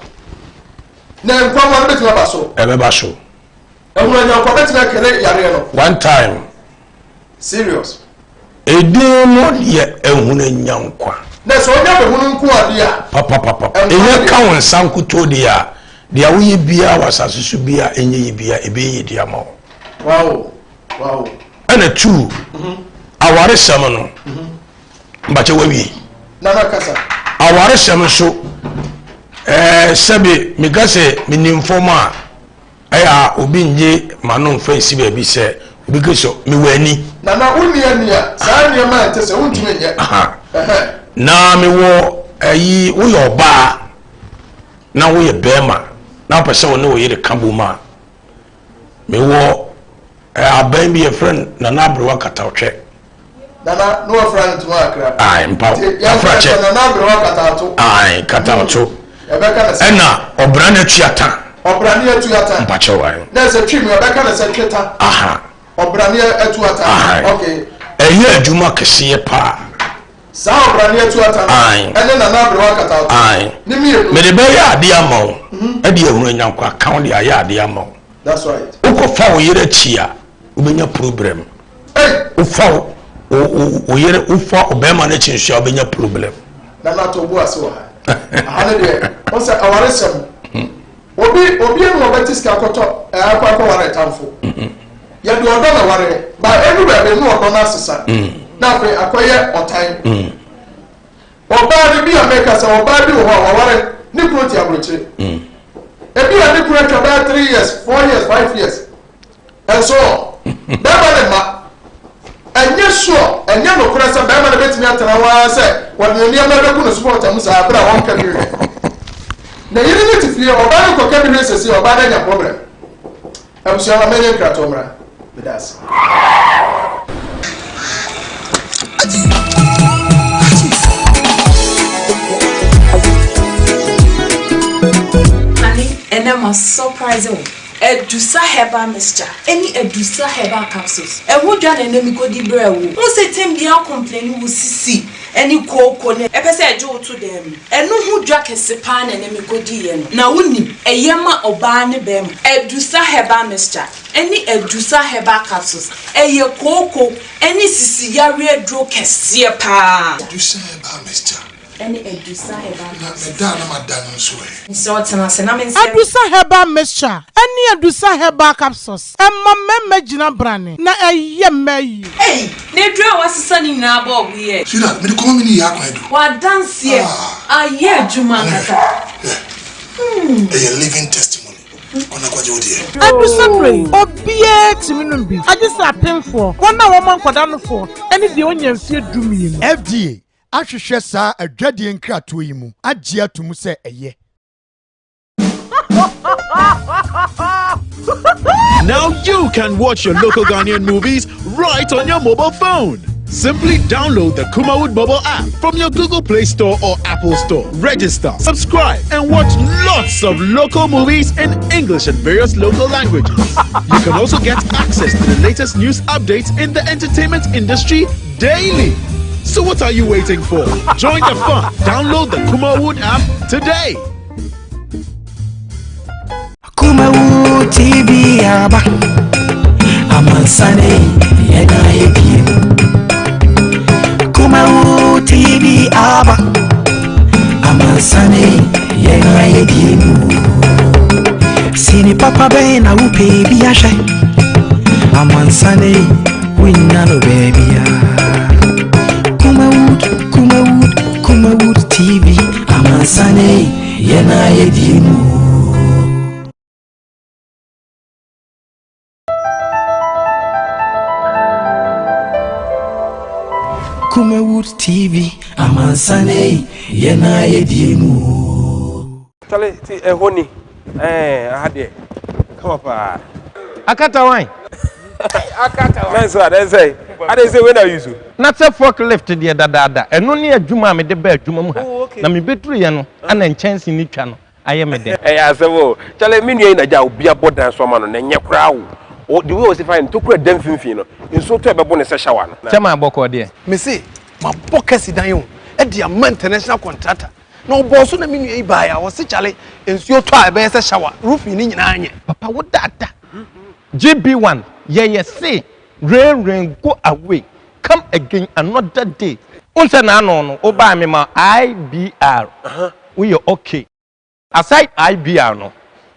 Na nkwa mmoa no bɛtumi aba so.
Ɛbɛba so.
Ehunu anyankwa bɛtumi akɛlɛ yareɛ no.
One time.
Serious.
Edin no yɛ ehunu anyankwa.
Na sɛ ɔnya bɛhunu nko adeɛ a.
Papapapa. Ɛnyɛ ka wo nsa nkutoo deɛ a, deɛ woyɛ biara wɔ asase so biara ɛnyɛ yie biara ɛbɛyɛ yie de ama wo.
Wow. Wow.
Ɛna two, awaresɛm no, mbakyɛ wawie.
Nana kasa.
Awaresɛm nso, ɛɛ sɛbi meka sɛ menim fam a, ɛyɛ a obi nye m'ano mfa nsi baabi sɛ obi ka sɛ mewɔ ani.
Nana wonni ani a, saa nneɛma a ɛnte sɛ wontumi nyɛ.
Na mewɔ ayi, woyɛ ɔbaa na woyɛ bɛrima na wopɛ sɛ wo ne wo yere ka bom a, mewɔ aban bi yɛfrɛ no Nana Aberewa Katawtwɛ.
Nana na wɔfra no ntoma akra.
Ayi mpa afrakyɛ.
Nana Aberewa Katawto.
Ayi Katawto.
Yɛbɛka no sɛ.
Ɛna ɔbra no atua ta.
Ɔbra no atua ta.
Mpakyɛw ayi.
Na sɛ twi mu yɛbɛka no sɛ tweta.
Aha.
Ɔbra no atua ta.
Aha.
Okay.
Ɛyɛ adwuma kɛseɛ paa.
Saa ɔbra no atua ta no.
Ayi.
Ɛne Nana Aberewa Katawto.
Ayi.
Ne mmienu.
Mede bɛyɛ adeɛ ama wo. Ɛde ehunu anyankwa ka wo de ayɛ adeɛ ama wo.
That's right.
Wokɔfa wo yere akyi a, wobɛnya problem. Wofa wo yere, wofa ɔbɛrima no akyi nso a, wobɛnya problem.
Nana to bo ase wɔ ha. Aha ne deɛ, wɔn sɛ awaresɛm. Obi obi enu ɔbɛte sika akɔtɔ akɔ akɔware ɛtamfo. Yɛde ɔdɔ na ware, ba enu baabi enu ɔdɔ no asesa. Na afei akɔyɛ ɔtan. Ɔbaa no bi a mɛka sɛ ɔbaa bi wɔ hɔ a waware ne kunu te aburokyire. Ebi a ne kunu atwa bɛyɛ 3 years, 4 years, 5 years. Ɛnso bɛrima ne mma ɛnyɛ sure, ɛnyɛ nokorɛ sɛ bɛrima no bɛtumi atena hɔ ara sɛ wɔde ne nneɛma bɛgu no support mu saa abere a wɔnka bi hwɛ. Na yere no te fie, ɔbaa no kɔka bi hwɛ sɛsi ɔbaa no anya problem. Abusua ma mɛnyɛ nkratoɔ mmra. Meda ase.
Honey, ɛnɛ ma surprise wo. Adusa herbal mixture ɛne Adusa herbal capsules. Ɛho dwa na ɛnɛ mekɔdi brɛ wo. Wo sɛ tem biara complain wo sisi ɛne kooko ne ɛpɛ sɛ ɛgye wo to dan mu. Ɛno ho dwa kɛse paa na ɛnɛ mekɔdiiɛ no. Na wonim, ɛyɛ ma ɔbaa ne bɛrima. Adusa herbal mixture ɛne Adusa herbal capsules, ɛyɛ kooko ɛne sisi yareɛ aduro kɛseɛ paa.
Adusa herbal mixture.
Ɛne Adusa herbal
Na meda a na mada no nso ɛ.
Mesrɛ wo tena ase na mensɛ.
Adusa herbal mixture ɛne Adusa herbal capsules ɛma mmarima gyina brane na ɛyɛ mmaa yie.
Ei! Na aduru a wasesa ne nyinaa bɔɔbo yi ɛ?
Sweetheart, mede kɔma me ne yɛ akwan du.
W'adanseɛ ayɛ adwuma ankasa.
Ɛyɛ living testimony. Kɔ na kɔgye wo deɛ.
Adusa berɛ yi, obiara tumi nom bi, agye sɛ apemfoɔ, wɔn a wɔma nkwadaa nofoɔ, ne deɛ ɔnya mfeɛ 12.
FDA ahwehwɛ saa adwadie nkratoɔ yi mu agye ato mu sɛ ɛyɛ.
Now you can watch your local Ghanaian movies right on your mobile phone. Simply download the Kumawood mobile app from your Google Play Store or Apple Store. Register, subscribe, and watch lots of local movies in English and various local languages. You can also get access to the latest news updates in the entertainment industry daily. So what are you waiting for? Join the fun. Download the Kumawood app today.
Kumawood TV aba amansane yɛna yɛbie mu. Kumawood TV aba amansane yɛna yɛbie mu. Sini papa bɛn na wopɛ bi ahwɛ, amansane wonya no baabia. Kumawood, Kumawood, Kumawood TV, amansane yɛna yɛdie mu. Kumawood TV, amansane yɛna yɛdie mu.
Chale, ti ɛhɔ ni aha deɛ kama paa.
Akata wan.
Akata wan. Nɛnso a nɛnsɛ ade sɛ wei na use.
Na sɛ forklift deɛ dadaada, ɛno ne adwuma a mede baa adwuma mu ha. Na mebɛduruiɛ no, ana nkyɛnse no twa no ayɛ me dɛ.
Ɛyɛ asɛm o. Chale, me nua yi na gya obi abɔ dan so ama no na ɛnyɛ koraa o. The way ɔsi fa no, ntokura da mfimfini no, nsuo tɔ a ɛbɛbo no sɛ shower no.
Kyɛ ma bɔkɔɔ deɛ.
Mese mabɔ kɛse dan o, ɛde ama international contractor. Na ɔbɔɔ so na me nua yi baeɛ a ɔse kyale nsuo tɔ a ɛbɛyɛ sɛ shower, roofing no nyinaa nyɛ.
Papa wo dada. GB1 yɛyɛ se rain rain go away come again another day. Wohu sɛ n'ano no wobaa me ma IBR woyɛ okay. Aside IBR no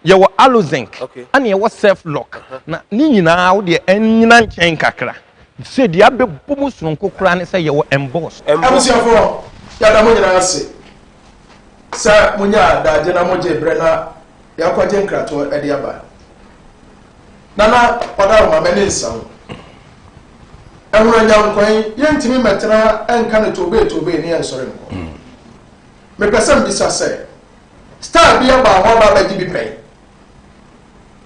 yɛwɔ Alozinc ɛna yɛwɔ Self Lock na ne nyinaa wo deɛ ɛnyina nkyɛn kakra. Sɛ deɛ abɛbɔ mu sononko koraa ne sɛ yɛwɔ Emboss.
Abusuafoɔ, yɛda mo nyinaa ase sɛ monyaa adagye na mogyee berɛ na yɛakɔgye nkratoɔ de aba. Nana Ɔdaroma, m'ani nsa wo. Ɛhono anyankwan, yɛntumi mmɛtena ha nka no toobee toobee ne yɛnsɔre nkɔ. Mepɛ sɛ mebisa sɛ, star bi aba hɔ aba abɛgye bi pɛn?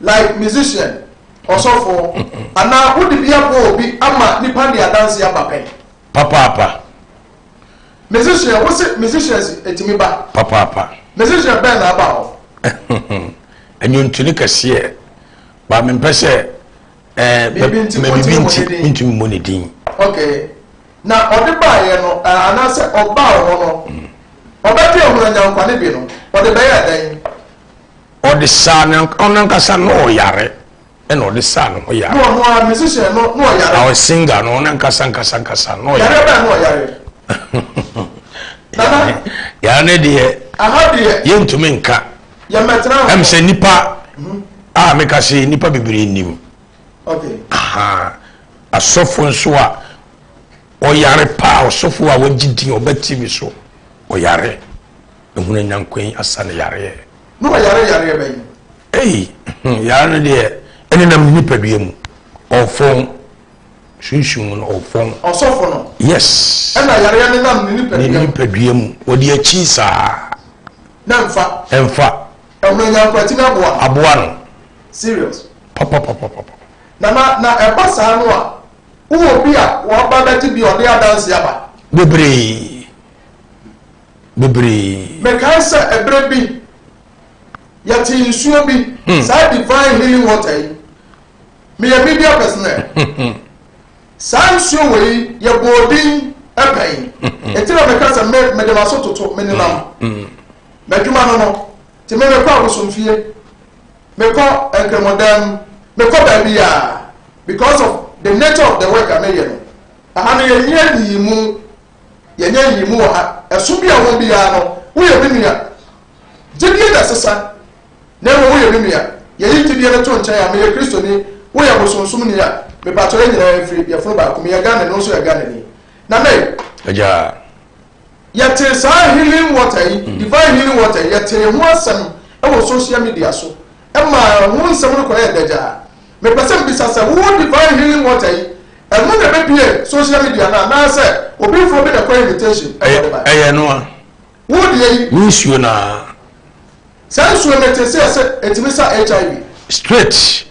Like musician, ɔsɔfo, anaa wode bi aboa obi ama nipa de adanse aba pɛn?
Papaapa.
Musician, wo se musicians etumi ba?
Papaapa.
Musician bɛn na aba hɔ?
Nnwontoni kɛseɛ, ba mempɛ sɛ ɛɛ
Biribi nti,
mɛ
wontumi
biribi
mmɔ
nti
ne din.
mentumi mmɔ ne din.
Okay. Na ɔde baeɛ no, eh, anaasɛ ɔbaa wo hɔ no, ɔbɛgye ɔhunu anyankwa no bi no, ɔde bɛyɛɛ dɛn?
Ɔde saa ne ɔno ankasa na ɔyare ɛna ɔde saa ne ho yare.
Na ɔno ara musician no na ɔyare.
Our singer no ɔno ankasa ankasa ankasa na ɔyare.
Yare bɛn na ɔyare? Nana.
Yare ne deɛ.
Aha deɛ.
Yɛntumi nka.
Yɛmmɛtena hɔ.
Ɛm sɛ nipa a meka sɛ nipa bebree nim.
Okay.
Aha. Asɔfo nso a ɔyare paa ɔsɔfo a wagye din ɔba TV so ɔyare. Ehunu anyankoe asa ne yareɛ.
Na ɔyare yareɛ bɛn?
Ei, yare no deɛ ɛnenam ne nipadua mu. Ɔfɔn. Sunsum mu no ɔfɔn.
Ɔsɔfo no?
Yes.
Ɛna yareɛ nenam ne nipadua mu?
Ne nipadua mu. Wɔde akyi saa.
Na ɛmfa?
Ɛmfa.
Ɛhunu anyankoe atumi aboa no?
Aboa no.
Serious?
Papapapapa.
Na na na ɛba saa no a, wowɔ obi a waba bɛgye bi a ɔde adanse aba?
Bebree. Bebree.
Mekae sɛ ɛberɛ bi, yɛtee nsuo bi, saa divine healing water yi. Meyɛ media personnel. Saa nsuo wei yɛbɔɔ din pɛn. Enti na meka sɛ me mede m'aso toto, menenam. M'adwuma no no. Nti me mekɔ abosomfie, mekɔ nkramodan mu, mekɔ baabiara because of the nature of the work a meyɛ no. Aha no yɛnyɛ nyiyimu. Yɛnyɛ nyiyimu wɔ ha. Ɛso bi a wɔn biara no, woyɛ me nua. Gyedie na ɛsesa, na mmom woyɛ me nua. Yɛyi gyedie no to nkyɛn a, meyɛ Kristoni, woyɛ bosonsomni a, mepakyɛw yɛn nyinaa yɛfiri yɛfono baako. Meyɛ Ghanani, wo nso yɛ Ghanani. Nana ei.
Agya.
Yɛtee saa healing water yi, divine healing water yi, yɛtee ho asɛm wɔ social media so ma ho nsɛm no kɔyɛɛ dagyaa. Mepɛ sɛ mebisa sɛ, wo divine healing water yi, ɛno na ɛbɛbue social media no anaasɛ obi foforɔ bi na ɛkɔ invitation na ɔde baeɛ?
Ɛyɛ ɛno a.
Wo deɛ yi.
Me nsuo no ara.
Saa nsuo no mete sɛ sɛ ɛtumi sa HIV.
Straight.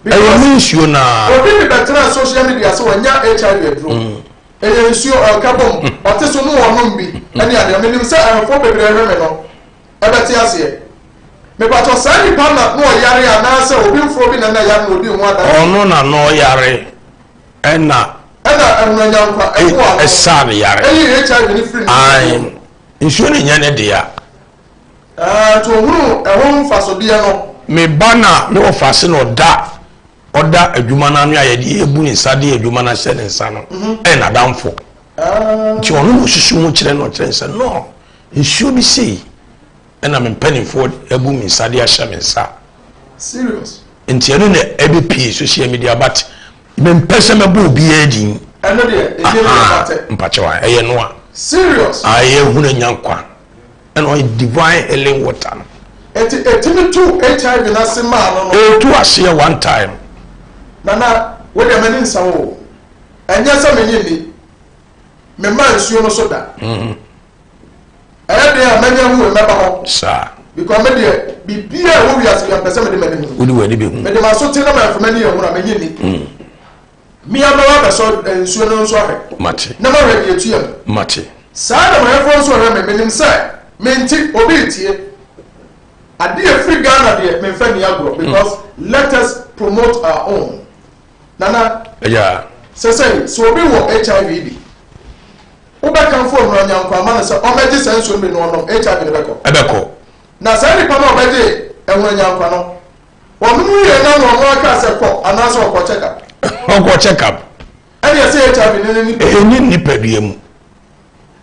Ɛyɛ me nsuo no ara.
Obi de bɛtena social media sɛ wanya HIV aduro. Ɛyɛ nsuo ɔka bom, ɔte so no ɔnom bi ɛne adeɛ. Menim sɛ ahwɛfoɔ bebree hwɛ me no ɛbɛte aseɛ. Mepakyɛw saa nipa na na ɔyare anaasɛ obi foforɔ bi na na yare na odi ho adanseɛ?
Ɔno na na ɔyare ɛna.
Ɛna Ahunanyankwa ɛboa no.
Ɛsaa no yare.
Ɛyi HIV no firi ne
Ae, nsuo no nyɛ ne dea.
Ɛɛ, nti ohunu ɛho mfasodeɛ no.
Me ba na me wɔfase na ɔda ɔda adwuma no ano a yɛde ebu ne nsa de adwuma no ahyɛ ne nsa no ɛyɛ n'adamfo. Nti ɔno na osusu ho kyerɛ no ɔkyerɛ ne sɛ no nsuo bi sei ɛna me mpanimfoɔ abu me nsa de ahyɛ me nsa.
Serious.
Nti ɛno na ɛbɛpie social media but mempɛ sɛ mɛbɔ obiara din.
Ɛno deɛ ɛdin no yɛ fatɛ.
Mpakyɛw a ɛyɛ no a.
Serious.
Ayɛ hunu anya nkwa ɛna ɔyɛ divine healing water no.
Nti ɛtumi tu HIV no ase maa no no.
Ɛtu aseɛ one time.
Nana wo deɛ m'ani nsa wo o. Ɛnyɛ sɛ menye nni. Memma nsuo no so da. Ɛyɛ den a mɛnya hu mɛba hɔ.
Saa.
Because me deɛ biribiara ɛwɔ wiase bi mpɛ sɛ mede m'ani hunu.
Wode w'ani bɛhu.
Mede m'aso te na mamfa m'ani ehunu a menye nni. Mia mɛba abɛsɔ nsuo no nso ahwɛ.
Mate.
Na mahwɛ deɛ etua mu.
Mate.
Saa na mahwɛfoɔ nso hwɛ me menim sɛ me nti obi retie. Adeɛ efiri Ghana deɛ memfa nni agorɔ because let us promote our own. Nana.
Yeah.
Sɛsɛyi sɛ obi wɔ HIV bi. Wobɛkamfo Owura Nyankwa ama no sɛ ɔmmɛgye saa nsuo no bi na ɔnom, HIV no bɛkɔ.
Ɛbɛkɔ.
Na saa nipa no a ɔbɛgye Ahura Nyankwa no, ɔnom wieɛ na ɔno ara kaa sɛ kɔ anaasɛ ɔkɔ check up.
Ɔkɔ check up.
Ɛne ɛsɛ HIV no ne nipadua.
Ɛni nipadua mu.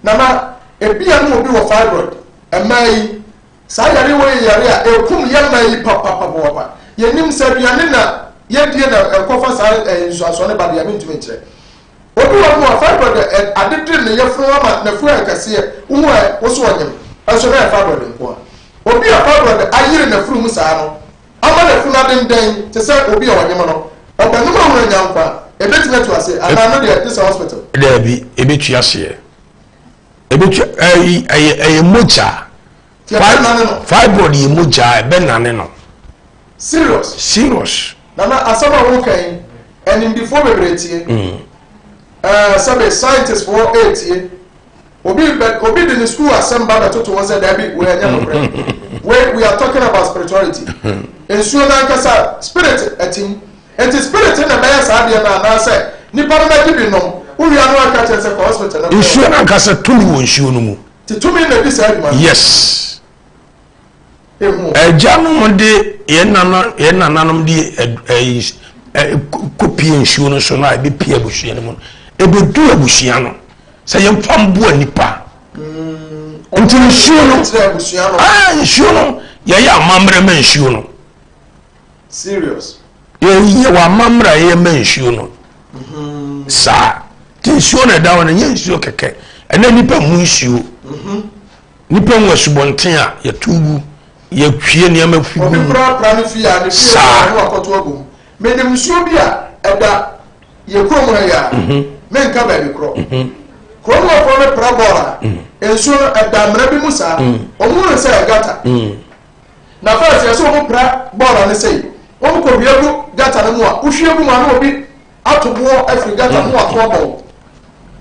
Nana, ebia na obi wɔ fibroid, mmaa yi, saa yareɛ wei yɛ yareɛ a ɛkum yɛn mmaa yi papapapapa. Yɛnim sɛ aduane na yɛdie na ɛkɔfa saa nsuansoɔ no ba deɛ a mentumi nkyerɛ. Obi wɔ hɔ a fibroid ɛ adedere ne yafunu ama n'afuru ayɛ kɛseɛ, wohu a wo so ɔnyem, nso na ɛyɛ fibroid nko ara. Obi a fibroid ayere n'afuru mu saa no ama n'afuru no adendɛn te sɛ obi a ɔnyem no, ɔbɛnom ahunu anya nkwa a, ɛbɛtumi atu aseɛ anaa ɛno deɛ gye sɛ hospital?
Daabi, ɛbɛtu aseɛ. Ɛbɛtu, ɛyi, ɛyɛ, ɛyɛ mogya.
Nti ɛbɛnane no?
Fibroid yɛ mogya a ɛbɛnane no.
Serious?
Serious.
Nana asɛm a woka yi animdifoɔ bebree tie. Ɛɛ sɛbe scientist foɔ ɛretie. Obi bɛ obi de ne school asɛm ba bɛtoto hɔ sɛ daabi wei ɛnyɛ nokorɛ. Wei we are talking about spirituality. Nsuo no ankasa spirit ɛtim. Nti spirit na ɛbɛyɛ saa adeɛ no anaasɛ nipa no bɛgye bi nom. Wowia no aka kyerɛ sɛ kɔ hospital na kɔyɛ.
Nsuo no ankasa tumi wɔ nsuo no mu.
Ti tumi na ɛdi saa adwuma no.
Yes.
Ehu.
Agyanom de yɛn nana yɛn nananom de ɛyi kɔpie nsuo no so no a ɛbɛpie abusua no mu no ɛbɛdu abusua no sɛ yɛmfa mboa nipa nti nsuo no ah nsuo no yɛyɛ amammerɛ ma nsuo no
serious
yɛyɛ wɔ amammerɛ a yɛyɛ ma nsuo no saa nti nsuo na ɛda hɔ no nyɛ nsuo kɛkɛ ɛnɛ nipa mu nsuo. Nnipa hu asubɔnten a, yɛtow gu, yɛhwie nneɛma fi gu
Obi
mu.
prapra ne fie a, ne fie
Saa.
na wakɔto agu mu. Menim nsuo bi a ɛda yɛn kurom ha yi a, menka baabi korɔ. Kurom hɔfoɔ no pra bɔɔl a, nsuo no ɛda amena bi mu saa. Wɔhunu sɛ ɛyɛ gata. Na first yɛsɛ wɔn pra bɔɔl no sei, wɔn kɔhwie gu gata no mu a, wohwie gu mu a na obi ato boɔ afiri gata no ato abɔ wo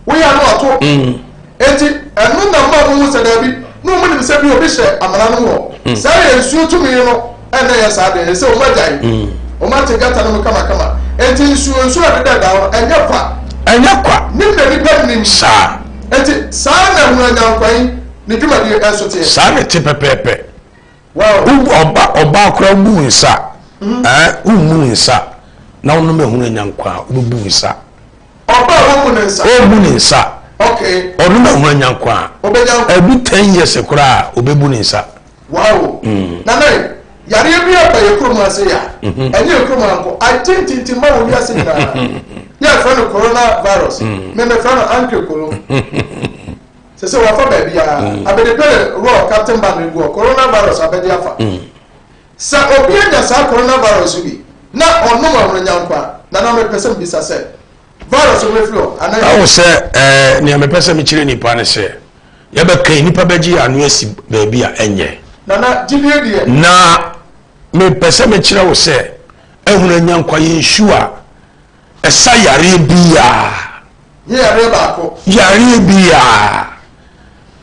woyɛ ano ato mm. enti ɛno na mma mo hu sɛ daabi na wɔn nim sɛ bi obi hyɛ amena no mu hɔ mm. saa yɛ nsuo tumi no ɛna yɛ saa deɛ sɛ wɔn agyae mm. wɔn ate gata no mu kamakama enti nsuo nsuo a ɛdeda da hɔ no ɛnyɛ kwa
ɛnyɛ kwa
nim na nipa nim
saa
enti saa na ehun anyankwan ne dwumadie ɛnso teɛ
saa na ɛte pɛpɛɛpɛ. Wo ɔba ɔbaa koraa wobu wo nsa ɛɛ wommu wo nsa na wonom ehunu anya nkwa a wobɛbu wo nsa.
Ɔbaa womu ne nsa.
Ɔbu ne nsa.
Okay.
Ɔnom ehunu anya nkwa a.
Ɔbɛnya nkwa.
Ɛdu ten years koraa a ɔbɛbu ne nsa.
Wow. Mm. Nana yareɛ bi aba yɛ kurom ase ya. Mhm. Ɛnyɛ yɛ kurom anko. Agye ntintimma wɔ wiase nyinaa. Yɛ frɛ no coronavirus. Mm. Mɛmɛfrɛ no ankre kolo. Sese wafa baabiara. Mm. Abedi pele raw captain band no gu hɔ. Coronavirus abɛgye afa. Mm. Sɛ obi anya saa coronavirus bi na ɔnom ahonanyankwa a, nana mepɛ sɛ mebisa sɛ virus no bɛfiri hɔ anaa?
Awo sɛ ɛɛ nea mepɛ sɛ mekyerɛ nipa ne sɛ yɛbɛka yi nipa bɛgye yɛ ano asi baabi a ɛnyɛ.
Nana gyidie deɛ.
Na mepɛ sɛ mekyerɛ wo sɛ ahonanyankwa yɛ nsuo a ɛsa yareɛ biara.
Nye yareɛ baako.
Yareɛ biara.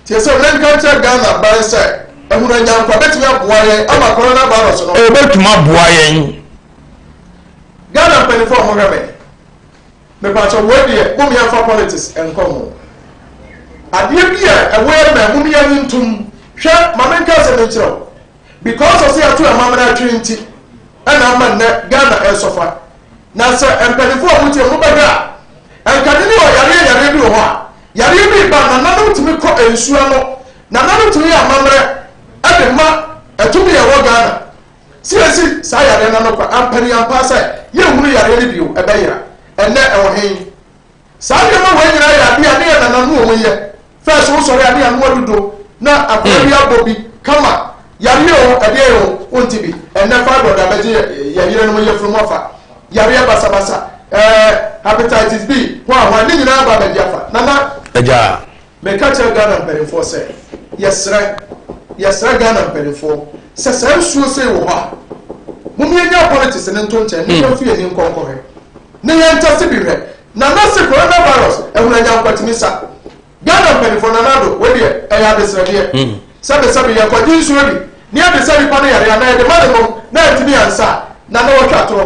Tie sɛ menka nkyerɛ Ghana aban sɛ Ahunu Anyankwa bɛtumi aboa yɛn ama Corona virus no.
Ɛbɛtumi aboa yɛn.
Ghana mpanimfoɔ a mohwɛ me, mepakyɛ wei deɛ mom yɛmfa politics nkɔ ho. Adeɛ bi a ɛwɔ yɛn mɛ mom yɛnye ntom. Hwɛ ma menka asɛm nkyerɛ wo. Because ɔsɛ yɛato yɛn amammerɛ atwene nti ɛna ama nnɛ Ghana ɛresɔfa. Na sɛ mpaninfoɔ a motie mobɛhwɛ a, nkane ne ɔyareɛ yareɛ bi wɔ hɔ a, yareɛ bi reba a nananom tumi kɔ nsuo ano, nananom tumi yɛ amammerɛ de ma ɛtumi a ɛwɔ Ghana sɛ yɛsi saa yareɛ no ano kwa. Ampaniampaa sɛ yɛnhunu yareɛ no bio, ɛbɛyera. Ɛnnɛ ɛwɔ he? Saa nneɛma wei nyinaa yɛ adeɛ a ne yɛn nananom wɔn yɛ. First wo sɔre a ne yɛanoa dudo na akwadaa bi abɔ bi kama. Yareɛ o, ɛdeɛn o, wonte bi. Ɛnnɛ fibroid abɛgye yɛn yerenom yafunu mu afa. Yareɛ basabasa, ɛɛ hepatitis B, hwan hwan, ne nyinaa aba abɛgye afa. Nana.
Agya.
Meka kyerɛ Ghana mpanimfoɔ sɛ, yɛsrɛ, yɛsrɛ Ghana mpanimfoɔ sɛ saa nsuo sei wɔ hɔ a, mom yɛnyaa politics no nto nkyɛn ne yɛmfa yɛn ani nkɔ nkɔhwɛ. Ne yɛn ntase bi hwɛ. Nana se corona virus ahunu anyankwa tumi sa. Ghana mpaninfoɔ Nana Addo wei deɛ ɛyɛ adesrɛdeɛ. Sɛbe sɛbe yɛ kɔgye nsuo bi ne yɛde sa nipa no yareɛ anaa yɛde ma no nom na antumi ansa a. Na na wɔtwa atorɔ.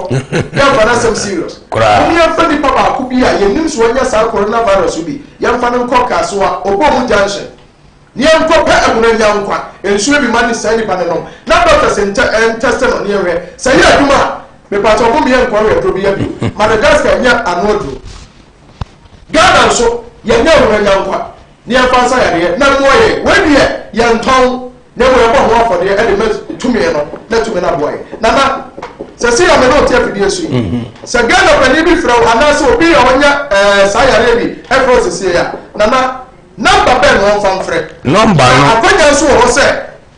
Yɛmfa n'asɛm serious.
Koraa.
Mom yɛmfa nipa baako bi a yɛnim sɛ wanya saa coronavirus bi, yɛmfa no nkɔ Kasoa, Obomu junction. Ne yɛnkɔ pɛ ɛmono anya nkwa nsuo bi ma ne saa nipa no nom na doctors ntɛ ntɛste no ne yɛnhwɛ sɛ ɛyɛ adwuma a mepakyɛw mom yɛnkɔ hwɛ aduro bi bio. Madagascar nya ano aduro. Ghana nso yɛnyɛ ɛmono anya nkwa ne yɛmfa nsa yareɛ na mmoa yɛn. Wei deɛ yɛntɔn na mmom yɛbɔ ho afɔdeɛ de ma tumi no na tumi no aboa yɛn. Nana, sɛsei a me ne wo te afidie so yi, sɛ Ghana panin bi frɛ wo anaasɛ obi a ɔnya ɛɛ saa yareɛ bi frɛ wo sɛsei a, Nana, nɔmba bɛn na wɔmfa mfrɛ?
Nɔmba no.
Na akwanya nso wɔ hɔ sɛ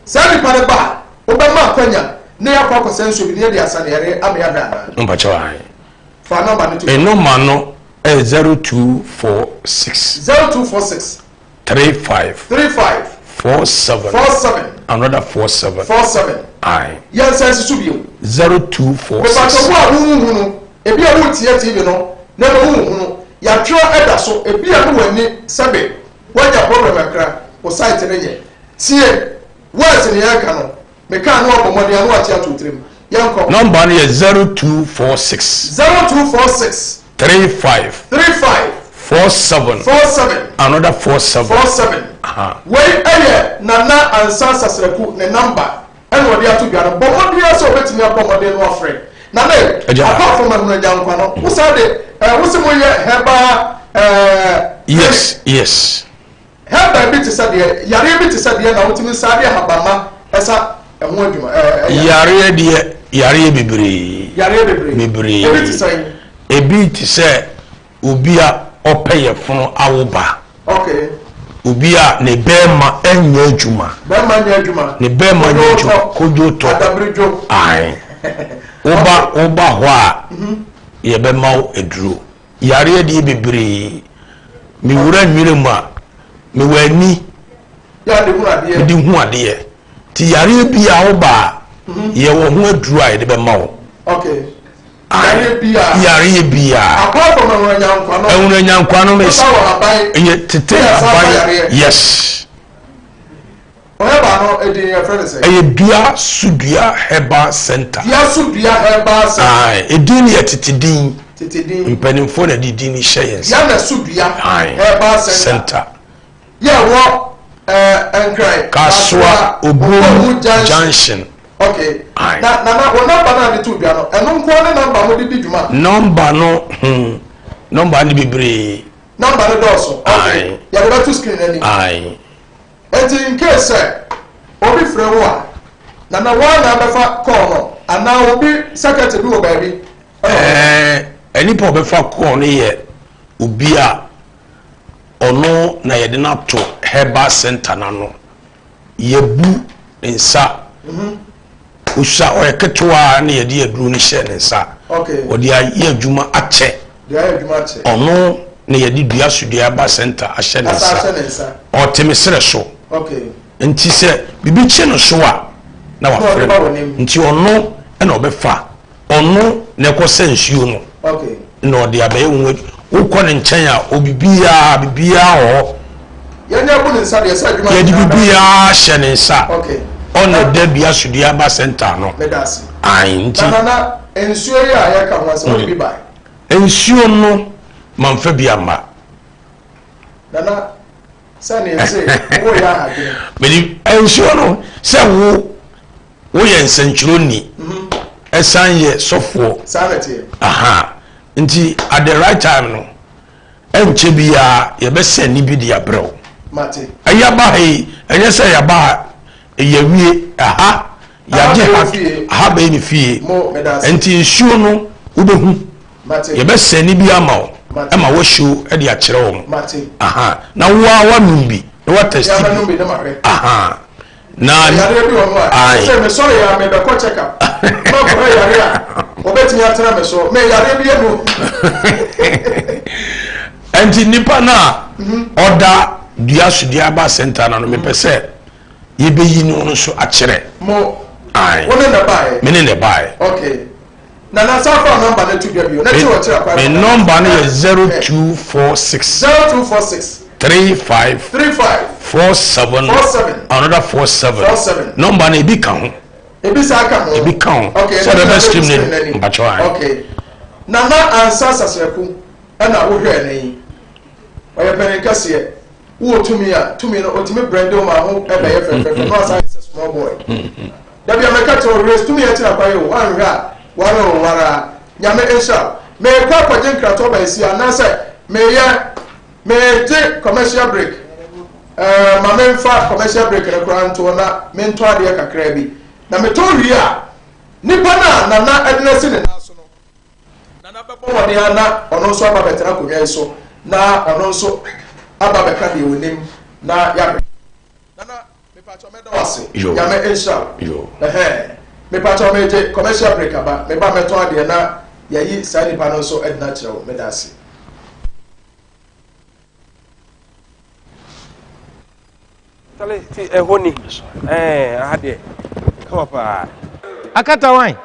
saa nipa no ba a, wobɛma akwanya na yɛakɔ akɔsa nsuo bi na yɛde asa no yareɛ ama yɛahwɛ anaa?
Mpakyɛw ahe?
Fa nɔmba no to
Me nɔmba no yɛ 0246.
0246.
35.
35.
47.
47.
Another 47.
47.
Ae.
Yɛnsan nsi so bio.
0246.
Mepakyɛw wo a wonhunu, ebi a woretie TV no na mmom wonhunu, yɛatwerɛ ɛda so, ebi a ne w'ani sɛbe woanya problem kakra, wo sight no nyɛ. Tie words ne yɛreka no, mekaa na wabɔ mmɔden a na wate ato wo tirim. Yɛnkɔ.
Nɔmba no yɛ 0246.
0246.
35.
35.
47.
47.
Another 47.
47.
Aha.
Wei ɛyɛ Nana Ansah Sasraku ne number. Ɛna ɔde ato dwa no, bɔ mmɔden ara sɛ wobɛtumi abɔ mmɔden no afrɛ. Nana ei, apart from Ahunu Agyankwa no, wo san de, eh, wo se moyɛ herbal, eh,
Yes, yes.
Herbal bi te sɛ deɛ, yareɛ bi te sɛ deɛ na wotumi san de ahabamma ɛsa ɛho adwuma, eh, ɛyɛ.
Yareɛ deɛ, yareɛ bebree.
Yareɛ bebree.
Bebree.
Ebi te sɛn?
Ebi te sɛ Obi a ɔpɛ yɛfono awo ba.
Okay.
Obi a ne bɛɛma nyɛ adwuma.
Bɛɛma nyɛ adwuma.
Ne bɛɛma nyɛ adwuma. Kodwo tɔ.
Adabiridwo.
Ae. Woba woba hɔ a mhm. yɛbɛma wo aduro. Yareɛ deɛ bebree. Mewura nwira mu a mewɔ ani. Mede hu adeɛ. Nti yareɛ bi a woba a mhm. yɛwɔ ho aduro a yɛde bɛma wo.
Okay. Yareɛ biara.
Yareɛ biara.
Apart from Ahunanyankwa no.
Ahunanyankwa no.
Wosa wɔ aban.
Ɛyɛ tete aban. Yes.
Herbal no edin yɛ fɛ ne sɛ.
Ɛyɛ dua so dua herbal center.
Dua so dua herbal center.
Ayi edin no yɛ tete din.
Tete din.
Mpanimfoɔ na de din no hyɛ yɛn nsa.
Dua na so dua herbal center.
Center.
Yɛ wɔ ɛɛ Nkran.
Kasoa Obuom junction.
Okay.
Aye.
Na nana wɔ nɔmba no a de to dwa no ɛno nko ara ne nɔmba mo de di dwuma.
Nɔmba no hmm nɔmba no bebree.
Nɔmba no dɔɔso. Okay.
Aye.
Yɛde bɛto screen anim.
Aye.
Enti in case sɛ obi frɛ wo a nana woa na abɛfa call no anaa obi secretary bi wɔ baabi ɛna ɔbɛfa.
Ɛɛ nipa a ɔbɛfa call no yɛ obi a ɔno na yɛde no ato herbal center no ano. Yɛbu ne nsa. Osua ɔyɛ ketewa na yɛde aduro no hyɛ ne nsa. Ɔde ayɛ adwuma akyɛ. Ɔno na yɛde dua so dua ba center ahyɛ ne nsa. Ɔte me serɛ so. Nti sɛ biribi kye no so a na wafrɛ no. Nti ɔno na ɔbɛfa. Ɔno na ɛkɔsa nsuo no na ɔde abɛyɛ wo ho adwuma. Wokɔ ne nkyɛn a, obibiara, biribiara wɔ hɔ. Yɛde biribiara hyɛ ne nsa. Ɔna ɛda dua so dua ba center no. Ae nti.
Nsuo yi a yɛka ho asɛm, wode bi bae?
Nsuo no, mamfa bi amma.
Nana, sɛdeɛ ɛsɛ woyɛ ahadwene.
Mede nsuo no sɛ wo Woyɛ nsɛnkyerɛwni ɛsan yɛ sɔfoɔ.
Saa na ɛteɛ.
Aha nti at the right time no ɛnkyɛ biara yɛbɛsɛn ne bi de abrɛ wo.
Mate.
Ɛyɛ aba ha yi ɛnyɛ sɛ yɛaba ha yɛawie aha yɛagye ha aha bɛyɛ ne fie.
Mo meda ase.
Nti nsuo no wobɛhu.
Mate.
Yɛbɛsɛn ne bi ama wo
Mate.
ɛma woahyew de akyerɛ wɔn.
Mate.
Aha na wo ara woanom bi na woatɛsti
bi.
bi.
bi na mahwɛ.
Aha. Na
yareɛ bi wɔ hɔ a sɛ mesɔre a mebɛkɔ check up na ɔkɔhwɛ yare a ɔbɛtumi atena me so me yareɛ bi anu.
Nti nipa no a ɔda dua so dua ba center no no mepɛ sɛ yɛbɛyi no no so akyerɛ.
Mo
Ae.
wo ne na baeɛ?
Me ne na ɛbaeɛ.
Okay. Nana san fa nɔmba no to dwa bio na kyerɛ ɔkyerɛ kwan.
Me nɔmba no yɛ 0246.
0246.
35.
35.
47.
47.
Another 47.
47.
Nɔmba no ebi ka ho.
Ebi saa ka ho.
Ebi ka ho.
Okay,
Sɛ
ɛno
ɔbɛba
na
screen
screen
n'ani.
n'ani.
Mpakyɛw ae.
Okay. Nana Ansah Sasraku ɛna wohwɛɛ no yi. Ɔyɛ panin kɛseɛ. Wowɔ tumi a, tumi no ɔtumi brɛnde wo ma ho ɛbɛyɛ fɛfɛɛfɛ na wasan ayɛ sɛ small boy. Dabi a mɛka kyerɛ wo Grace tumi akyiri akwan o, woanhwɛ a ware o ware a. Nyame nhyira wo. Merekɔ akɔgye nkratoɔ ba asie anaasɛ meyɛ Meregye commercial break. Eh, ma memfa commercial break no koraa ntoɔ na mentɔ adeɛ kakraa bi. Na metɔ wie a, nipa no a Nana de no asi ne nan so no, Nana bɛbɔ mmɔden ara na ɔno nso aba abɛtena akonnwa yi so na ɔno nso aba abɛka deɛ ɔnim na yɛahwɛ. Nana, mepakyɛw mɛda wo ase. Nyame nhyira wo. Ɛhɛn. Mepakyɛw meregye commercial break aba. Meba mɛtɔn adeɛ na yɛayi saa nipa no nso de no akyerɛ wo. Meda ase.
Tale ti ɛhɔ ni ɛɛ aha deɛ kama paa.
Akata wan?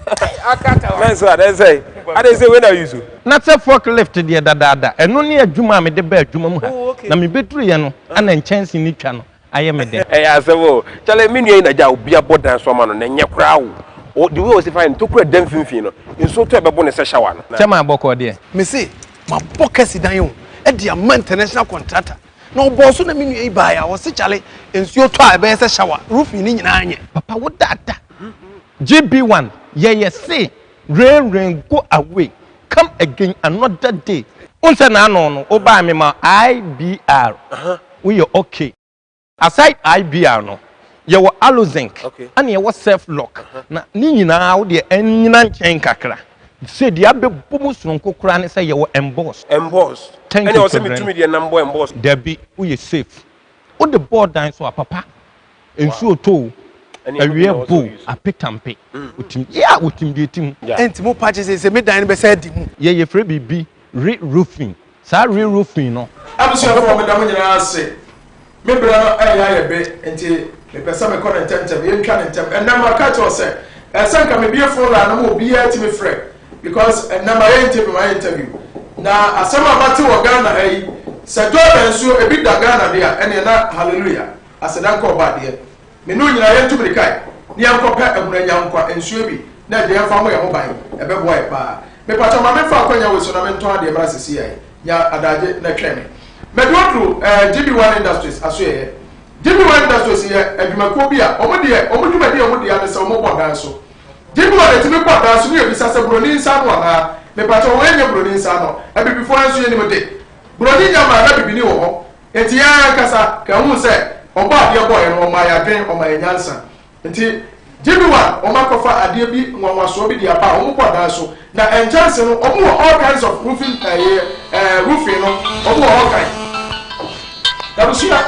Akata wan. Mɛnso a dɛn sɛ ade sɛ wei na use.
Na sɛ fork lift deɛ dadaada ɛno ne adwuma a mede baa adwuma mu ha na mebɛduruiɛ no ana nkyɛnse no twa no ayɛ me dɛ.
Ɛyɛ asɛm o. Kyale me nua yi na gya obi abɔ dan so ama no na ɛnyɛ koraa o. O the way ɔsi fa yɛ no tokura da mfimfini no nsuo tɔ ɛbɛbo no sɛ shower no.
Kyɛ maa bɔkɔɔ deɛ.
Me se mabɔ kɛse dan o de ama international contractor na ɔbɔɔ so na me nua yi baeɛ a ɔse kyale nsuo tɔ a ɛbɛyɛ sɛ shower roofing no nyinaa nyɛ.
Papa wo dada GB one yɛyɛ se rain rain go away come again another day. Wohu sɛ n'ano no wo baa me ma IBR woyɛ okay. Aside IBR no yɛwɔ Alozinc ɛna yɛwɔ self lock na ne nyinaa wo deɛ ɛnyina nkyɛn kakra sɛ deɛ abɛbɔ mu soronko koraa ne sɛ yɛwɔ emboss.
Emboss
Thank
ɛna
you
ɔsɛ
Kevin.
metumi deɛ nam bɔ emboss.
Dabi woyɛ safe wode bɔɔ dan so a papa nsuo tɔ o
Ɛne ɛno bi
awia
na ɔsɛ
bo o
ɔuse.
apetampe otim yeah otim deɛ ɛtim.
Ɛnti mo pa kyɛ sɛ sɛ me dan no bɛsɛ adi mu.
Yɛ yɛfrɛ biribi re roofing saa re roofing no.
Abusuafoɔ meda mo nyinaa ase. Me berɛ no reyɛ ayɛ be nti mepɛ sɛ mekɔ no ntɛmntɛm. Yɛntwa no ntɛm. Ɛnnɛ maka akyerɛ wo sɛ ɛsɛ sɛ nka mebue phone line no ma obiara tumi frɛ because ɛnnɛ mayɛ interview mayɛ interview na asɛm a mate wɔ Ghana ha yi sɛ Jordan nsuo ebi da Ghana de a ɛneɛ na hallelujah aseda nka ɔba adeɛ. Me ne wo nyinaa yɛntu mirika na yɛnkɔpɛ Ahunanyankwa nsuo bi na ɛde yɛmfa mmɔ yɛn ho ban. Ɛbɛboa yɛn paa. Mepakyɛw ma memfa akwanya wei so na mentɔn adeɛ mmra seesei ara yi. Nya adagye na twɛn me. Mede wo aduru eh, GB One Industries asoɛeɛ. GB One Industries yɛ adwumakuo bi a wɔn deɛ, wɔn dwumadi a wɔn di ara ne sɛ wɔbɔ dan so. GB One tumi bɔ dan so ne yɛbisa sɛ buroni nsa ano anaa? Mepakyɛw wei nyɛ buroni nsa ano. Abibifoɔ nso yɛnim de. Buroni nya maa na bibini wɔ hɔ. Enti yɛn ankasa ka hu sɛ Ɔbɔadeɛ bɔɔ yɛn no, ɔmaa yɛn adwene, ɔmaa yɛn nyansa. Enti, gye bi wa, wɔakɔfa adeɛ bi nwanwasoɔ bi de aba a wɔbɔ dan so, na nkyɛnse no, wɔn wɔ all kinds of roofing ɛyɛ ɛɛ roofing no, wɔn wɔ all kind. Abusua.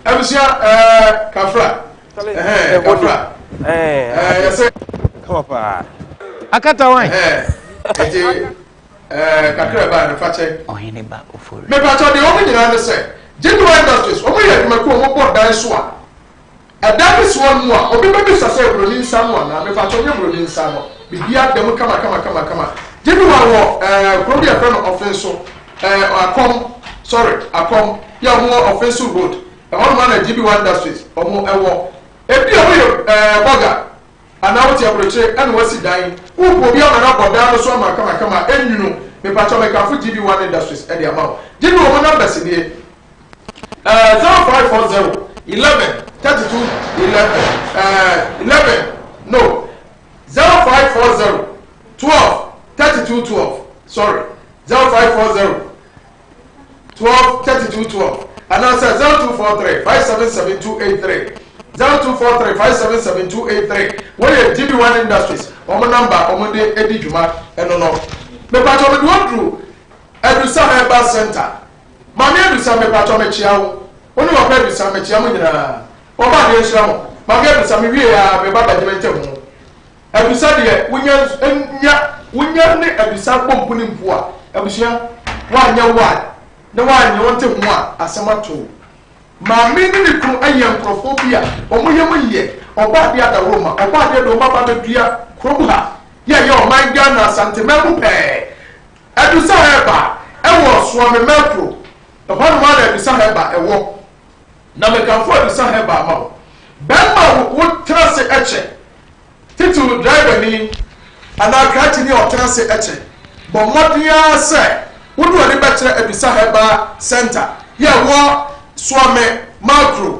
Abusua ɛɛ kafra ɛhɛn kafra ɛɛ yɛsɛ.
Kama paa.
Akata wan.
Ɛhɛn eti ɛɛ kakra ɛbaa no fakyɛ.
Ɔhene ba ofori.
Mepatɔ deɛ wɔn nyinaa ne sɛ Genuine Industries wɔn yɛ adwumakuo wɔn bɔ dan so a ɛdan ne si wɔn mu a obi bɛbisa sɛ buroni nsa no anaa mepatɔ nyɛ buroni nsa no biribiara da mu kama kama kama kama Genuine wɔ ɛɛ kuro bi a yɛfrɛ no Ɔfenso Ɛɛ Akɔm sorry Akɔm yɛ ɔmo wɔ Ɔfenso road ɛhɔ nom ana GB one industries ɔmo ɛwɔ. Ebi a woyɛ ɛɛ bɔga anaa wote abrokyire ɛna wasi dan wopɛ obi ama no abɔ dan no so ama kamakama ɛnwunu mepakyɛw mekamfo GB one industries ɛde ama wo. GB wɔn numbers nie ɛɛ 0540 11 32 11 ɛɛ 11 no 0540 12 32 12 sorry 0540 12 32 12 anaasɛ 0243 577 283 0243 577 283 Wei yɛ GB One Industries wɔn namba a wɔn de di dwuma ɛno no. Mepatwɔ mede wo duru Adusa Herbal Center. Maame Adusa mepatwɔ mekyea wo. Wo ne papa Adusa mekyea mo nyinaa. Ɔba adeɛ nhyira mo. Maame Adusa me wie a meba bɛgye me ntɛm. Abisa deɛ wonya nya wonya ne abisa bɔ mpo ne mpo a, abusua woanyɛ wad na woanyɛ wo nte ho a asɛm ato wo. Maame ne ne kunu yɛ nkorɔfoɔ bi a wɔn yam yɛ, ɔbɔ adeɛ adaworoma, ɔbɔ adeɛ de wɔn aba abɛdua kurom ha yɛ ɛyɛ ɔman Ghana Asanteman mu pɛɛ. Adusa Herbal ɛwɔ Suame Mɛkro, ɛhɔ nom ara na Adusa Herbal ɛwɔ. Na mekamfo Adusa Herbal ma wo. Bɛrima a wotena ase kyɛ, titiriw driverni anaa krakyeni a ɔtena ase kyɛ, bɔ mmɔden ara sɛ wode w'ani bɛkyerɛ Adusa Herbal Centre yi a ɛwɔ Suame Makro.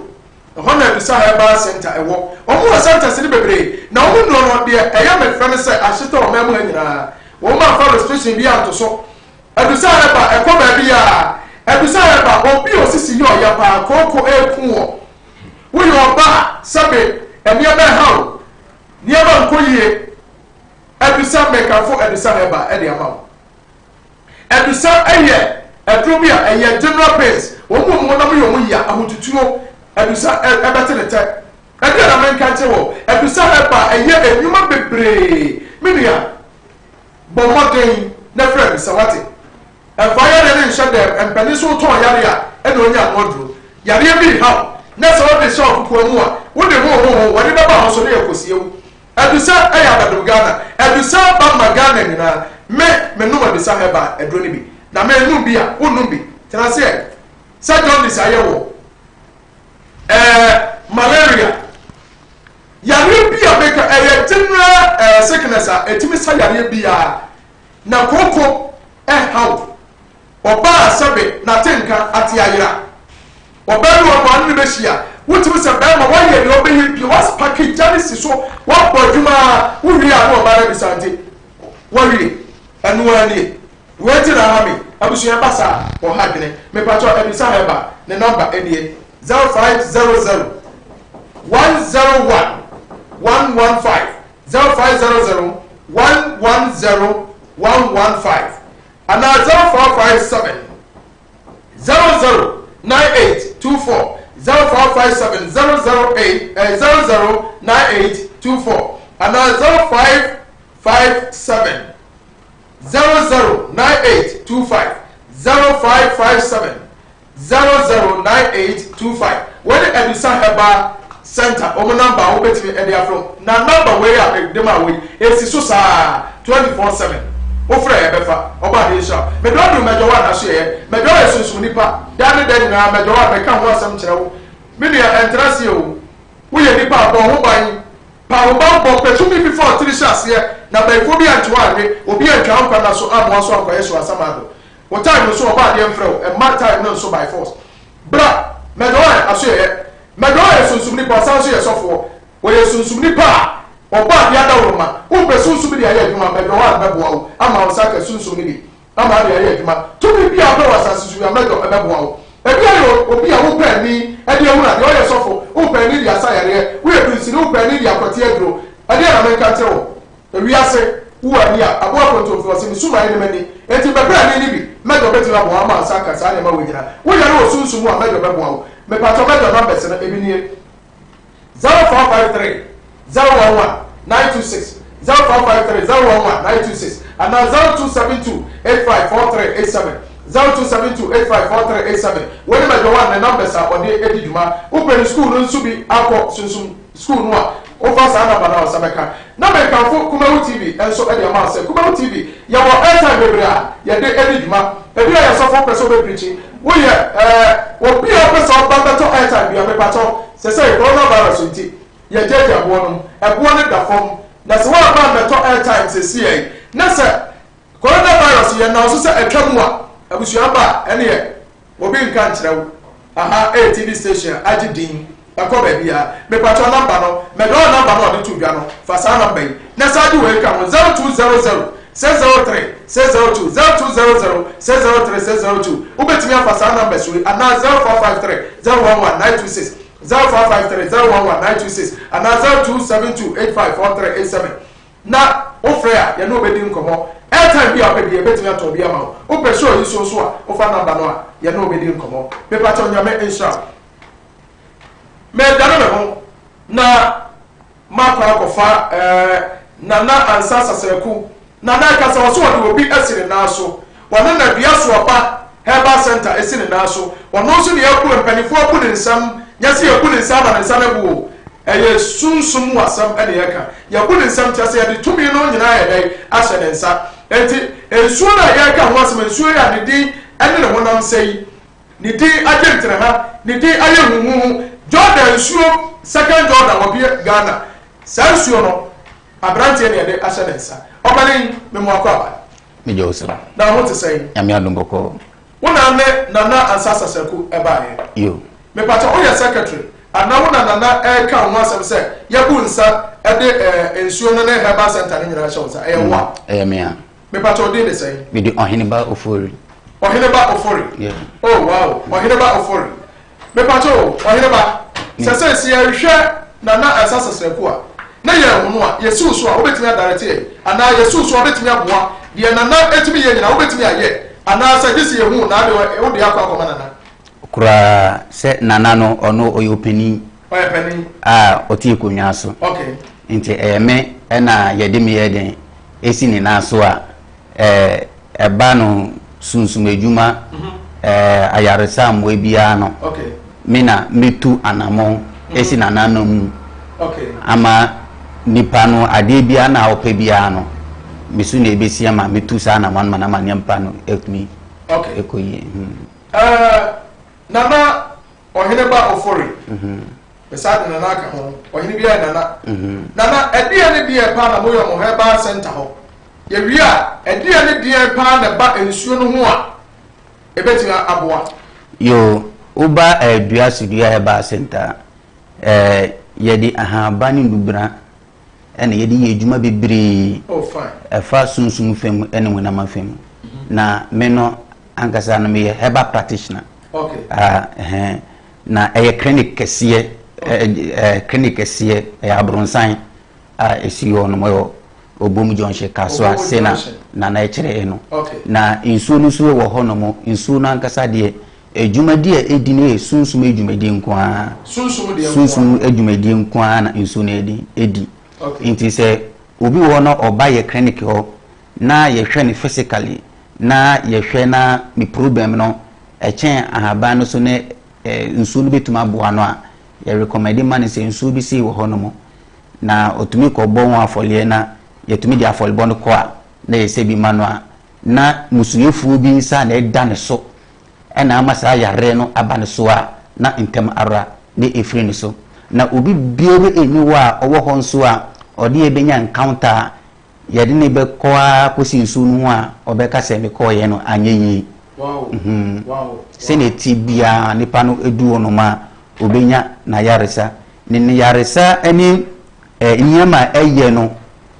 Ɛhɔ na Adusa Herbal Centre wɔ. Wɔwɔ centres no bebree, na wɔn nnuro no, deɛ ɛyɛ me fɛ ne sɛ ahyeta ɔman mu ha nyinaa. Wɔamfa restriction biara anto so. Adusa ɛba ɛkɔ baabi a Adusa ɛba obi a osisi yɛ ɔya paa kooko ɛku wɔ Woyɛ ɔba a sɛbe nneɛma ɛha wo nneɛma nkɔ yie Adusa mekamfo Adusa herbal ɛde ama wo Adusa ɛyɛ aduro bi a ɛyɛ general pains wɔn mu wɔn honam yɛ wɔn ya ahotutuo Adusa ɛbɛte ne tɛ Ɛdeɛn na menka nkyerɛ wɔ Adusa herbal ɛyɛ nnwuma bebree me nua Bɔ mmɔden na frɛ me sɛ wate. Mfa yareɛ no nhyɛ dɛm, mpanin so wotɔn yareɛ a ɛna ɔnya ano aduro. Yareɛ bi reha wo na sɛ wode hyɛ wo kokoa mu a, wode ho ho ho, w'ani bɛba ho so na yɛkɔsie wo. Adusa yɛ abɛdom Ghana. Adusa ba ma Ghana nyinaa. Me, menom Adusa herbal aduro no bi. Na mennom bi a, wonnom bi. Tena ase ɛ. Sɛ jaundice ayɛ wo, ɛɛ malaria. Yareɛ bi a meka ɛyɛ general eh, sickness a ɛtumi sa yareɛ biara na kooko ɛhaw ɔbaa a sɛbe n'atenka ate ayera. Ɔbaa bi wɔ hɔ a ɔne no bɛhyia wotumi sɛ bɛrima woayɛ deɛ ɔbɛyɛ bi woaspake gya no si so woabɔ adwuma a wowie a na ɔbaa no abisa nti woawie ɛno ara nie. Wei nti na aha me abusua ɛba saa a ɔha adwene. Mepakyɛw Abisa Herbal ne number nie, 0500 101 115, 0500 110 115 anaa 0457 00 9824, 0457 008 eh, 00 9824 anaa 0557 00 9825 0557 00 9825 Wei ne Adusa Herbal Center wɔn number a wobɛtumi de afrɛ wɔn. Na number wei a mede maa wo yi, ɛsi so saa 24/7. Wofrɛ a yɛbɛfa. Ɔbɔ adeɛ nhyira wo. Mede wo aduru Mɛdwɔwa Anasoɛeɛ. Mɛdwɔwa yɛ sunsum nipa. Daa ne da nyinaa Mɛdwɔwa meka ho asɛm kyerɛ wo. Me nua ɛntra aseɛ o. Woyɛ nipa a, bɔ wo ho ban. Pa wo bammɔ, pɛ tumi bi fa wo tiri hyɛ aseɛ, na bayifoɔ bi ankye wo anwe, obi antwa wo nkwa nna so amma wo so ankɔyɛ soro asamando. Wo time nso ɔbɔ adeɛ mfrɛ wo, mma time no nso by force. Bra, Mɛdɔɔ asoɛeɛ. Mɛdɔɔ yɛ sunsum nipa, ɔsan nso yɛ sɔfoɔ. Ɔyɛ sunsum nipa a ɔbɔ adeɛ adaworoma. Wopɛ sunsum de ayɛ adwuma a, Mɛdɔɔ bɛboa wo ama wo nsa aka sunsum no bi. ama ade ayɛ adwuma. Tumi biara a wopɛ wɔ asase so biara, Mɛdɔ bɛboa wo. Ebia yɛ obi a wopɛ ani de ahunu adeɛ, woyɛ sɔfo, wopɛ ani de asa yareɛ, woyɛ dunsini, wopɛ ani de akɔte aduro. Ɛdeɛn na menka nkyerɛ wo? Ewiase, wowɔ ani a, aboa kontomfi, ɔse, me suman ne m'ani, enti bɛpɛ ani no bi. Mɛdɔ bɛtumi aboa wo ama wo nsa aka saa nneɛma wei nyinaa. Woyare wɔ sunsum mu a, Mɛdɔ bɛboa wo. Mepakyɛw, Mɛdɔ numbers no, ebi nie. 0453 011 926, 0453 011 926 anaa 0272 854387, 0272 854387. Wei ne Mɛdwɔwan ne numbers a ɔde di dwuma. Wopɛ ne sukuu no nso bi akɔ Sunsum Sukuu no a, wofa saa number no a wo nsa bɛka. Na mekamfo Kumawu TV nso de ama wo sɛ Kumawu TV yɛwɔ airtime bebree a yɛde di dwuma. Ebi a yɛ sɔfo wopɛ sɛ wobɛpreachi, Woyɛ eh obi a ɔpɛ sɛ ɔba bɛtɔ airtime bia mepakyɛw sɛsɛi corona virus nti yɛgyaagyaa boɔ nom ɛboɔ no da fam na sɛ woamma ammɛtɔ airtime sɛsiai na sɛ corona virus yɛ nam so sɛ atwa mu a abusua ba a ɛneɛ obi nka nkyerɛ wo aha ɛyɛ TV station a agye din Ɛkɔ baabiara. Mepakyɛw number no, mɛdɔɔ number no a ɔde too dwa no, fa saa number yi na san de wei ka ho, 0200 603 602, 0200 603 602. Wobɛtumi afa saa numbers wei anaa 0453 011 926, 0453 011 926 anaa 0272 854387 na wofrɛ a yɛne wo bɛdi nkɔmmɔ. Airtime bi a wopɛ biara yɛbɛtumi atɔn bi ama wo. Wopɛ show yi so nso a, wofa number no a yɛne wo bɛdi nkɔmmɔ. Mepakyɛw Nyame nhyira wo. Meredane me ho na makɔ akɔfa eh, Nana Ansah Sasraku. Nana ɛka sɛ ɔso ɔde obi asi ne nan so. Ɔno na Dua So Aba Herbal Center esi ne nan so. Ɔno nso na yɛabu, mpanimfoɔ abu ne nsam. Nyɛ sɛ yɛbu ne nsa ama ne nsa no abu o. Ɛyɛ sunsum mu asɛm na yɛka. Yɛabu ne nsam kyerɛ sɛ yɛde tumi no nyinaa ayɛ dɛn? Ahyɛ ne nsa. Enti nsuo no a yɛreka ho asɛm, nsuo yi a ne din ne ne honam sɛ yi, Ne din agye nteneha, ne din ayɛ huhuhu. Jordan nsuo, second Jordan wɔ bie Ghana. Saa nsuo no, aberanteɛ na yɛde ahyɛ ne nsa. Ɔpanin, me mo akɔ aba.
Megye wo so.
Na wo ho te sɛn?
Nyame adom bɔkɔɔ.
Wo na ne Nana Ansah Sasaku baeɛ.
Yo.
Mepakyɛ wo yɛ secretary anaa wo na Nana reka wo ho asɛm sɛ yɛbu nsa de eh, nsuo no ne herbal center no nyinaa hyɛ wo nsa? Ɛyɛ wo a?
Ɛyɛ me a.
Mepakyɛ wo din de sɛn?
Mede Ɔheneba Ofori.
Ɔheneba Ofori?
Yeah.
Oh wow, Ɔheneba Ofori. Mepakyɛ o, Ɔheneba, sɛ seesei yɛrehwɛ Nana Ansah Sasraku a, na yɛanhu no a, yɛsiw so a, wobɛtumi adarete yɛn? Anaa yɛsiw so a, wobɛtumi aboa? Deɛ Nana tumi yɛ nyinaa, wobɛtumi ayɛ? Anaa sɛ gye sɛ yɛhu wo na ade wode akɔ akɔma Nana?
Koraa sɛ Nana no, ɔno ɔyɛ ɔpanin.
Ɔyɛ panin.
A ɔte akonnwa so.
Okay.
Nti ɛyɛ me na yɛde me yɛ den esi ne nan so a, ɛɛ ɛba no sunsum adwuma, ɛɛ ayaresa mmoa biara no, me na metu anamɔn esi n'anan mu ama nipa no adeɛ biara no a ɔpɛ biara no, me so na ebesi ama metu saa anamɔn no ma na ama nipa no atumi ɛkɔ yie.
Ɛɛ Nana Ɔhene ba Ofori. Mesan de Nana aka ho. Ɔhene biara yɛ Nana. Nana, ɛdeɛn ne deɛn paa na moyɛ wɔ herbal center hɔ? Yɛwie a, ɛdeɛn ne deɛn paa na ɛba nsuo no ho a ɛbɛtumi aboa?
Yoo, woba eh, Dua Sodua Herbal Center a, eh, yɛde ahaban ne nnubena na yɛde yɛ adwuma bebree.
Oh, fine.
Ɛfa sunsum fam ne honam fam. Na me no, ankasa no meyɛ herbal practitioner.
Okay.
Ah, ɛhɛn. Na ɛyɛ clinic kɛseɛ, ɛɛ clinic kɛseɛ, ɛyɛ abronsan a ɛsi hɔ nom ɛwɔ Obom Junction Kasoa
Obom
sɛ na
Junction.
Nana ɛkyerɛɛ no.
Okay.
Na nsuo no nso wɔ hɔ nom, nsuo no ankasa deɛ, adwumadi a ɛdi no yɛ sunsum adwumadi nko ara.
Sunsum deɛ nko
Sunsum
ara.
adwumadie nko ara na nsuo no ɛdi, ɛdi.
Okay.
Nti sɛ obi wɔ hɔ na ɔba yɛ clinic hɔ na yɛhwɛ no physically na yɛhwɛ na ne problem no ɛkyɛn ahaban no so ne nsuo no bɛtumi aboa no a, yɛ recommend ma no sɛ nsuo bi sei wɔ hɔ nom na ɔtumi kɔ bɔ ho afɔleɛ na yɛtumi de afɔlebɔ no kɔ a na yɛsɛ bi ma no a na musuefoɔ bi nsa na ɛda ne so ɛna ama saa yareɛ no aba ne so a na ntɛm ara na ɛfiri ne so. Na obi biara ɛni hɔ a ɔwɔ hɔ nso a ɔde yɛ bɛnya encounter a Yɛde no bɛkɔ ara kɔsi nsuo no ho a, ɔbɛka sɛ mekɔeɛ no anyɛ yie. Sɛdeɛ ɛte biara nipa no du hɔnom a, ɔbɛnya n'ayaresa. Ne n'yaresa ne nneɛma a ɛyɛ no,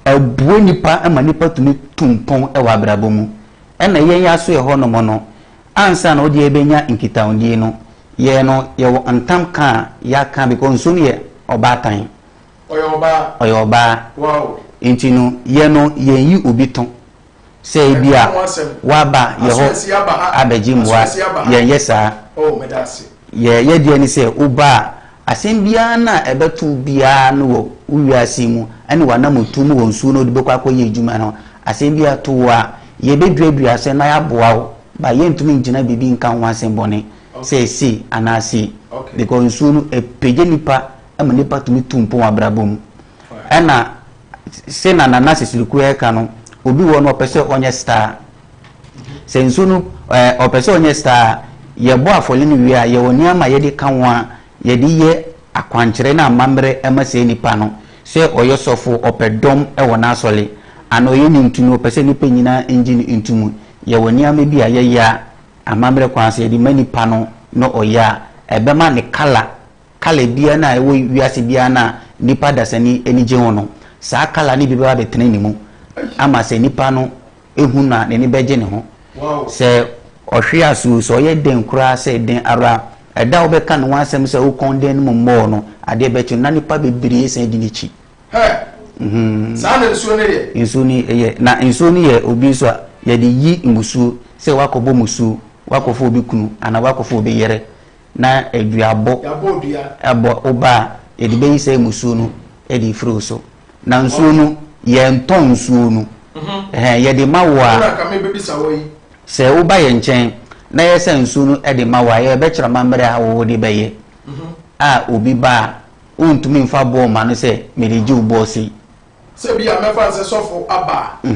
ɛboa nipa ma nipa tumi tu mpɔn wɔ abrabɔ mu. Ɛna yɛn aso yɛ hɔnom no, ansa na wodeɛ bɛnya nkitahodie no, yɛn no yɛwɔ ntam ka a yɛaka because nsuo no yɛ ɔbaatan.
Ɔyɛ ɔbaa.
Ɔyɛ ɔbaa.
Wow.
Nti no, yɛ no yɛnyi obi to sɛ ebi a waba yɛ hɔ abɛgye mmoa. Yɛnyɛ saa.
Oh, meda ase.
Yɛ yɛ deɛ ne sɛ woba a, asɛm biara no a ɛbɛto wo biara no wɔ wo wiase yi mu ɛne w'anamotuo mu wɔ nsuo no wode bɛkɔ akɔyɛ adwuma no, asɛm biara to wo a, yɛbɛduadua asɛm na yɛaboa wo but yɛntumi ngyina biribi nka ho asɛm bɔne sɛ sei anaa sei because nsuo no ɛpagya nipa ma nipa tumi tu mpɔn wɔ abrabɔ mu. Ɛna se na Nana Sisiriku ɛka no, obi wɔ no ɔpɛ sɛ ɔnyɛ star. Sɛ nsuo no ɛɛ ɔpɛ sɛ ɔnyɛ star a, yɛbɔ afɔle no wie a, yɛwɔ nneɛma a yɛde ka ho a yɛde yɛ akwankyerɛ ne amammerɛ ma saa nipa no. Sɛ ɔyɛ sɔfo, ɔpɛ dɔm wɔ n'asɔre, anaa ɔyɛ nnwontoni, ɔpɛ sɛ nnipa nyinaa ngye no nto mu. Yɛwɔ nneɛma bi a yɛyɛ a amammerɛ kwan so yɛde ma nipa no na ɔyɛ a, ɛbɛma ne colour Colour biara no a ɛwɔ wiase biara no a nipa dasani ani gye ho no, saa colour no bi bɛba abɛtena ne mu ama sɛ nipa no hu no a, n'ani bɛgye ne ho. Sɛ ɔhwe ase o, sɛ ɔyɛ dɛn koraa sɛ dɛn ara, ɛda a wobɛka ne ho asɛm sɛ wo kɔn dɛn no mu mmɔɔ no, adeɛ bɛkye no na nipa bebree san di n'akyi.
Hɛ! Saa na nsuo no yɛ.
Nsuo no yɛ. Na nsuo no yɛ obi nso a, yɛde yi mmusuo, sɛ woakɔbɔ mmusuo, woakɔfa obi kunu anaa woakɔfa obi yere. Na aduabɔ bɔ wo ba a, yɛde bɛyi saa mmusuo no de afiri wo so. Na nsuo no, yɛntɔn nsuo no. Ɛhɛn, yɛde ma wo a, sɛ woba yɛn nkyɛn na yɛsa nsuo no de ma wo a, yɛbɛkyerɛ amammerɛ a wode bɛyɛ. A obi ba a, wontumi mfa boɔ mma no sɛ mede gye wo boɔ sei.
Sɛ bi a mɛfa no sɛ sɔfo aba a,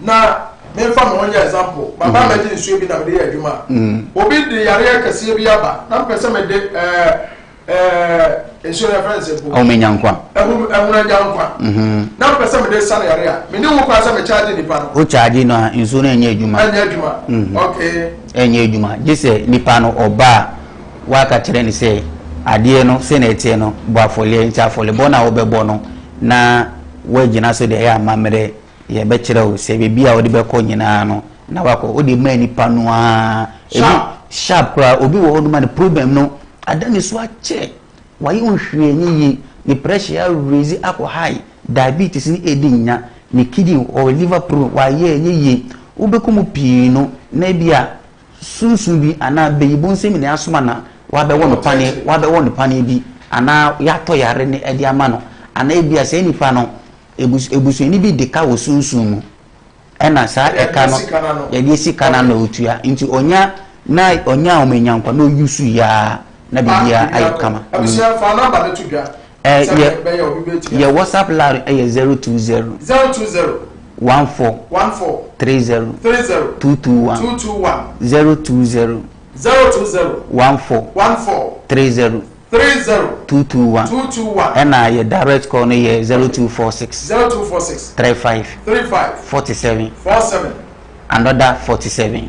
na. Memfa me ho nyɛ example, maba abɛgye nsuo bi na mede yɛ adwuma a, obi de yareɛ kɛseɛ bi aba na mepɛ sɛ mede ɛɛ ɛɛ nsuo no yɛfrɛ no sɛ mpo.
Ahomenya nkwa.
Ahomenya nkwa. Na mepɛ sɛ mede sa no yareɛ a, menni ho kwan sɛ me charge nipa no.
Wo charge no a, nsuo no ɛnyɛ adwuma.
Ɛnyɛ adwuma. Okay.
Ɛnyɛ adwuma. Gye sɛ nipa no ɔba a, woaka kyerɛ no sɛ adeɛ no sɛnea ɛteɛ no, bɔ afɔleɛ. Nti afɔlebɔ no a wobɛbɔ no na woagyina so de ayɛ amammerɛ. Yɛbɛkyerɛ wo sɛ baabi a wode bɛkɔ nyinaa no na wakɔ. Wode maa nipa no ara. Ebi sharp koraa. Obi wɔ hɔ nom a ne problem no ada ne so akyɛ. Wayɛ wo hwee ɛnyɛ yie. Ne pressure a raise akɔ high. Diabetes no ɛredi nya. Ne kidney ɔwɔ liver problem wayɛ ɛnyɛ yie. Wobɛkɔ mu pii no na ebi a sunsum bi anaa bayibonsɛm na asoma na wabɛwɔ no paneɛ wabɛwɔ no paneɛ bi anaa yɛatɔ yare no de ama no anaa ebi a saa nipa no Ebus ebusuani bi de ka wɔ sunsum mu, ɛna saa ɛka no yɛde asi ka no ano na ɔtua. Nti ɔnya na ɔnya a ɔmanya nkwa na ɔyusu yaa na biribiara ayɛ kama.
Abusua fa number no to dwa.
Ɛ yɛ yɛ WhatsApp line ɛyɛ 020.
020.
14.
14.
30.
30.
221.
221.
020.
020.
14.
14.
30.
30.
221.
221.
Ɛna yɛ direct call no yɛ 0246.
0246.
35.
35.
47.
47.
Another 47.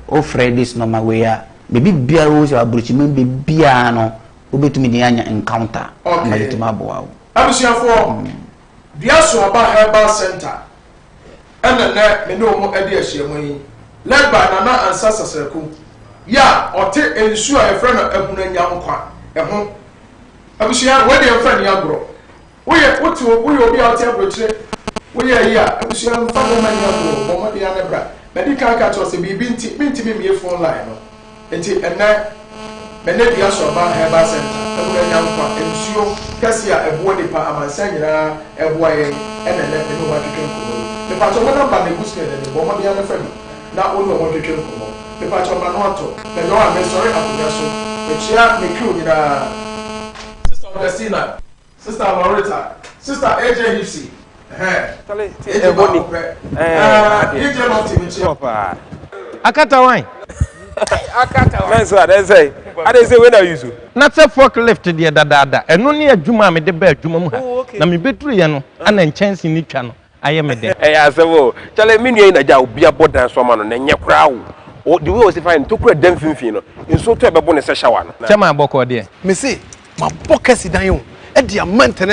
Wofrɛ this number wei a, baabi biara wo sɛ aburokyima baabiara no, wobɛtumi de anya encounter.
Okay.
Ama yɛtumi aboa wo.
Abusuafoɔ, Duasoaba Herbal Center ɛna nɛ me ne wɔn adi ahyiamu yi, led by Nana Ansah Sasraku, yɛ a ɔte nsuo a yɛfrɛ no Ahunanyankwa ho. Abusua, wei deɛ mfa nni agorɔ. Woyɛ wote woyɛ obi a wote aburokyire, woyɛ ayi a, abusua mfa nneɛma nni agorɔ, bɔ mmɔden ara na bra. Madi kan aka akyerɛ wo sɛ biribi nti mentumi mmue phone line no. Enti ɛnnɛ, me ne Duasoaba Herbal Centre, Ahunanyankwa, nsuo kɛseɛ a ɛboa nnipa amansan nyinaa ɛboa yɛn ɛna ɛnnɛ me ne wɔn atwetwe nkɔmmɔ yi. Mepakyɛw mo number no ɛgu screen no anim, bɔ mmɔden ara na fa bi na wo ne wɔn ntwetwe nkɔmmɔ. Mepakyɛw m'ano atɔ, baabi a wɔ a mesɔre akonnwa so, mekyea me crew nyinaa, Sister Augustina, Sister Loretta, Sister AJ Hipsy, ɛhɛn, AJ baako pɛ, ɛɛ DJ Lofty mi kyia.
Akata wan?
Nanso adɛn sɛ adɛn sɛ wei na use.
Na sɛ fork lift deɛ dadaada, ɛno ne adwuma a mede baa adwuma mu ha,
Oh,
na mebɛduruiɛ no ana nkyɛnse no twa no ayɛ me dɛ.
Ɛyɛ asɛm o. Kyale me nua yi na gya obi abɔ dan so ama no na ɛnyɛ koraa o. O the way ɔsi fa yɛ no tokura da mfimfini no nsuo tɔ ɛbɛbo no sɛ shower no.
Kyɛmaa bɔkɔɔ deɛ.
Mese mabɔ kɛse dan o de ama ntɛnɛ.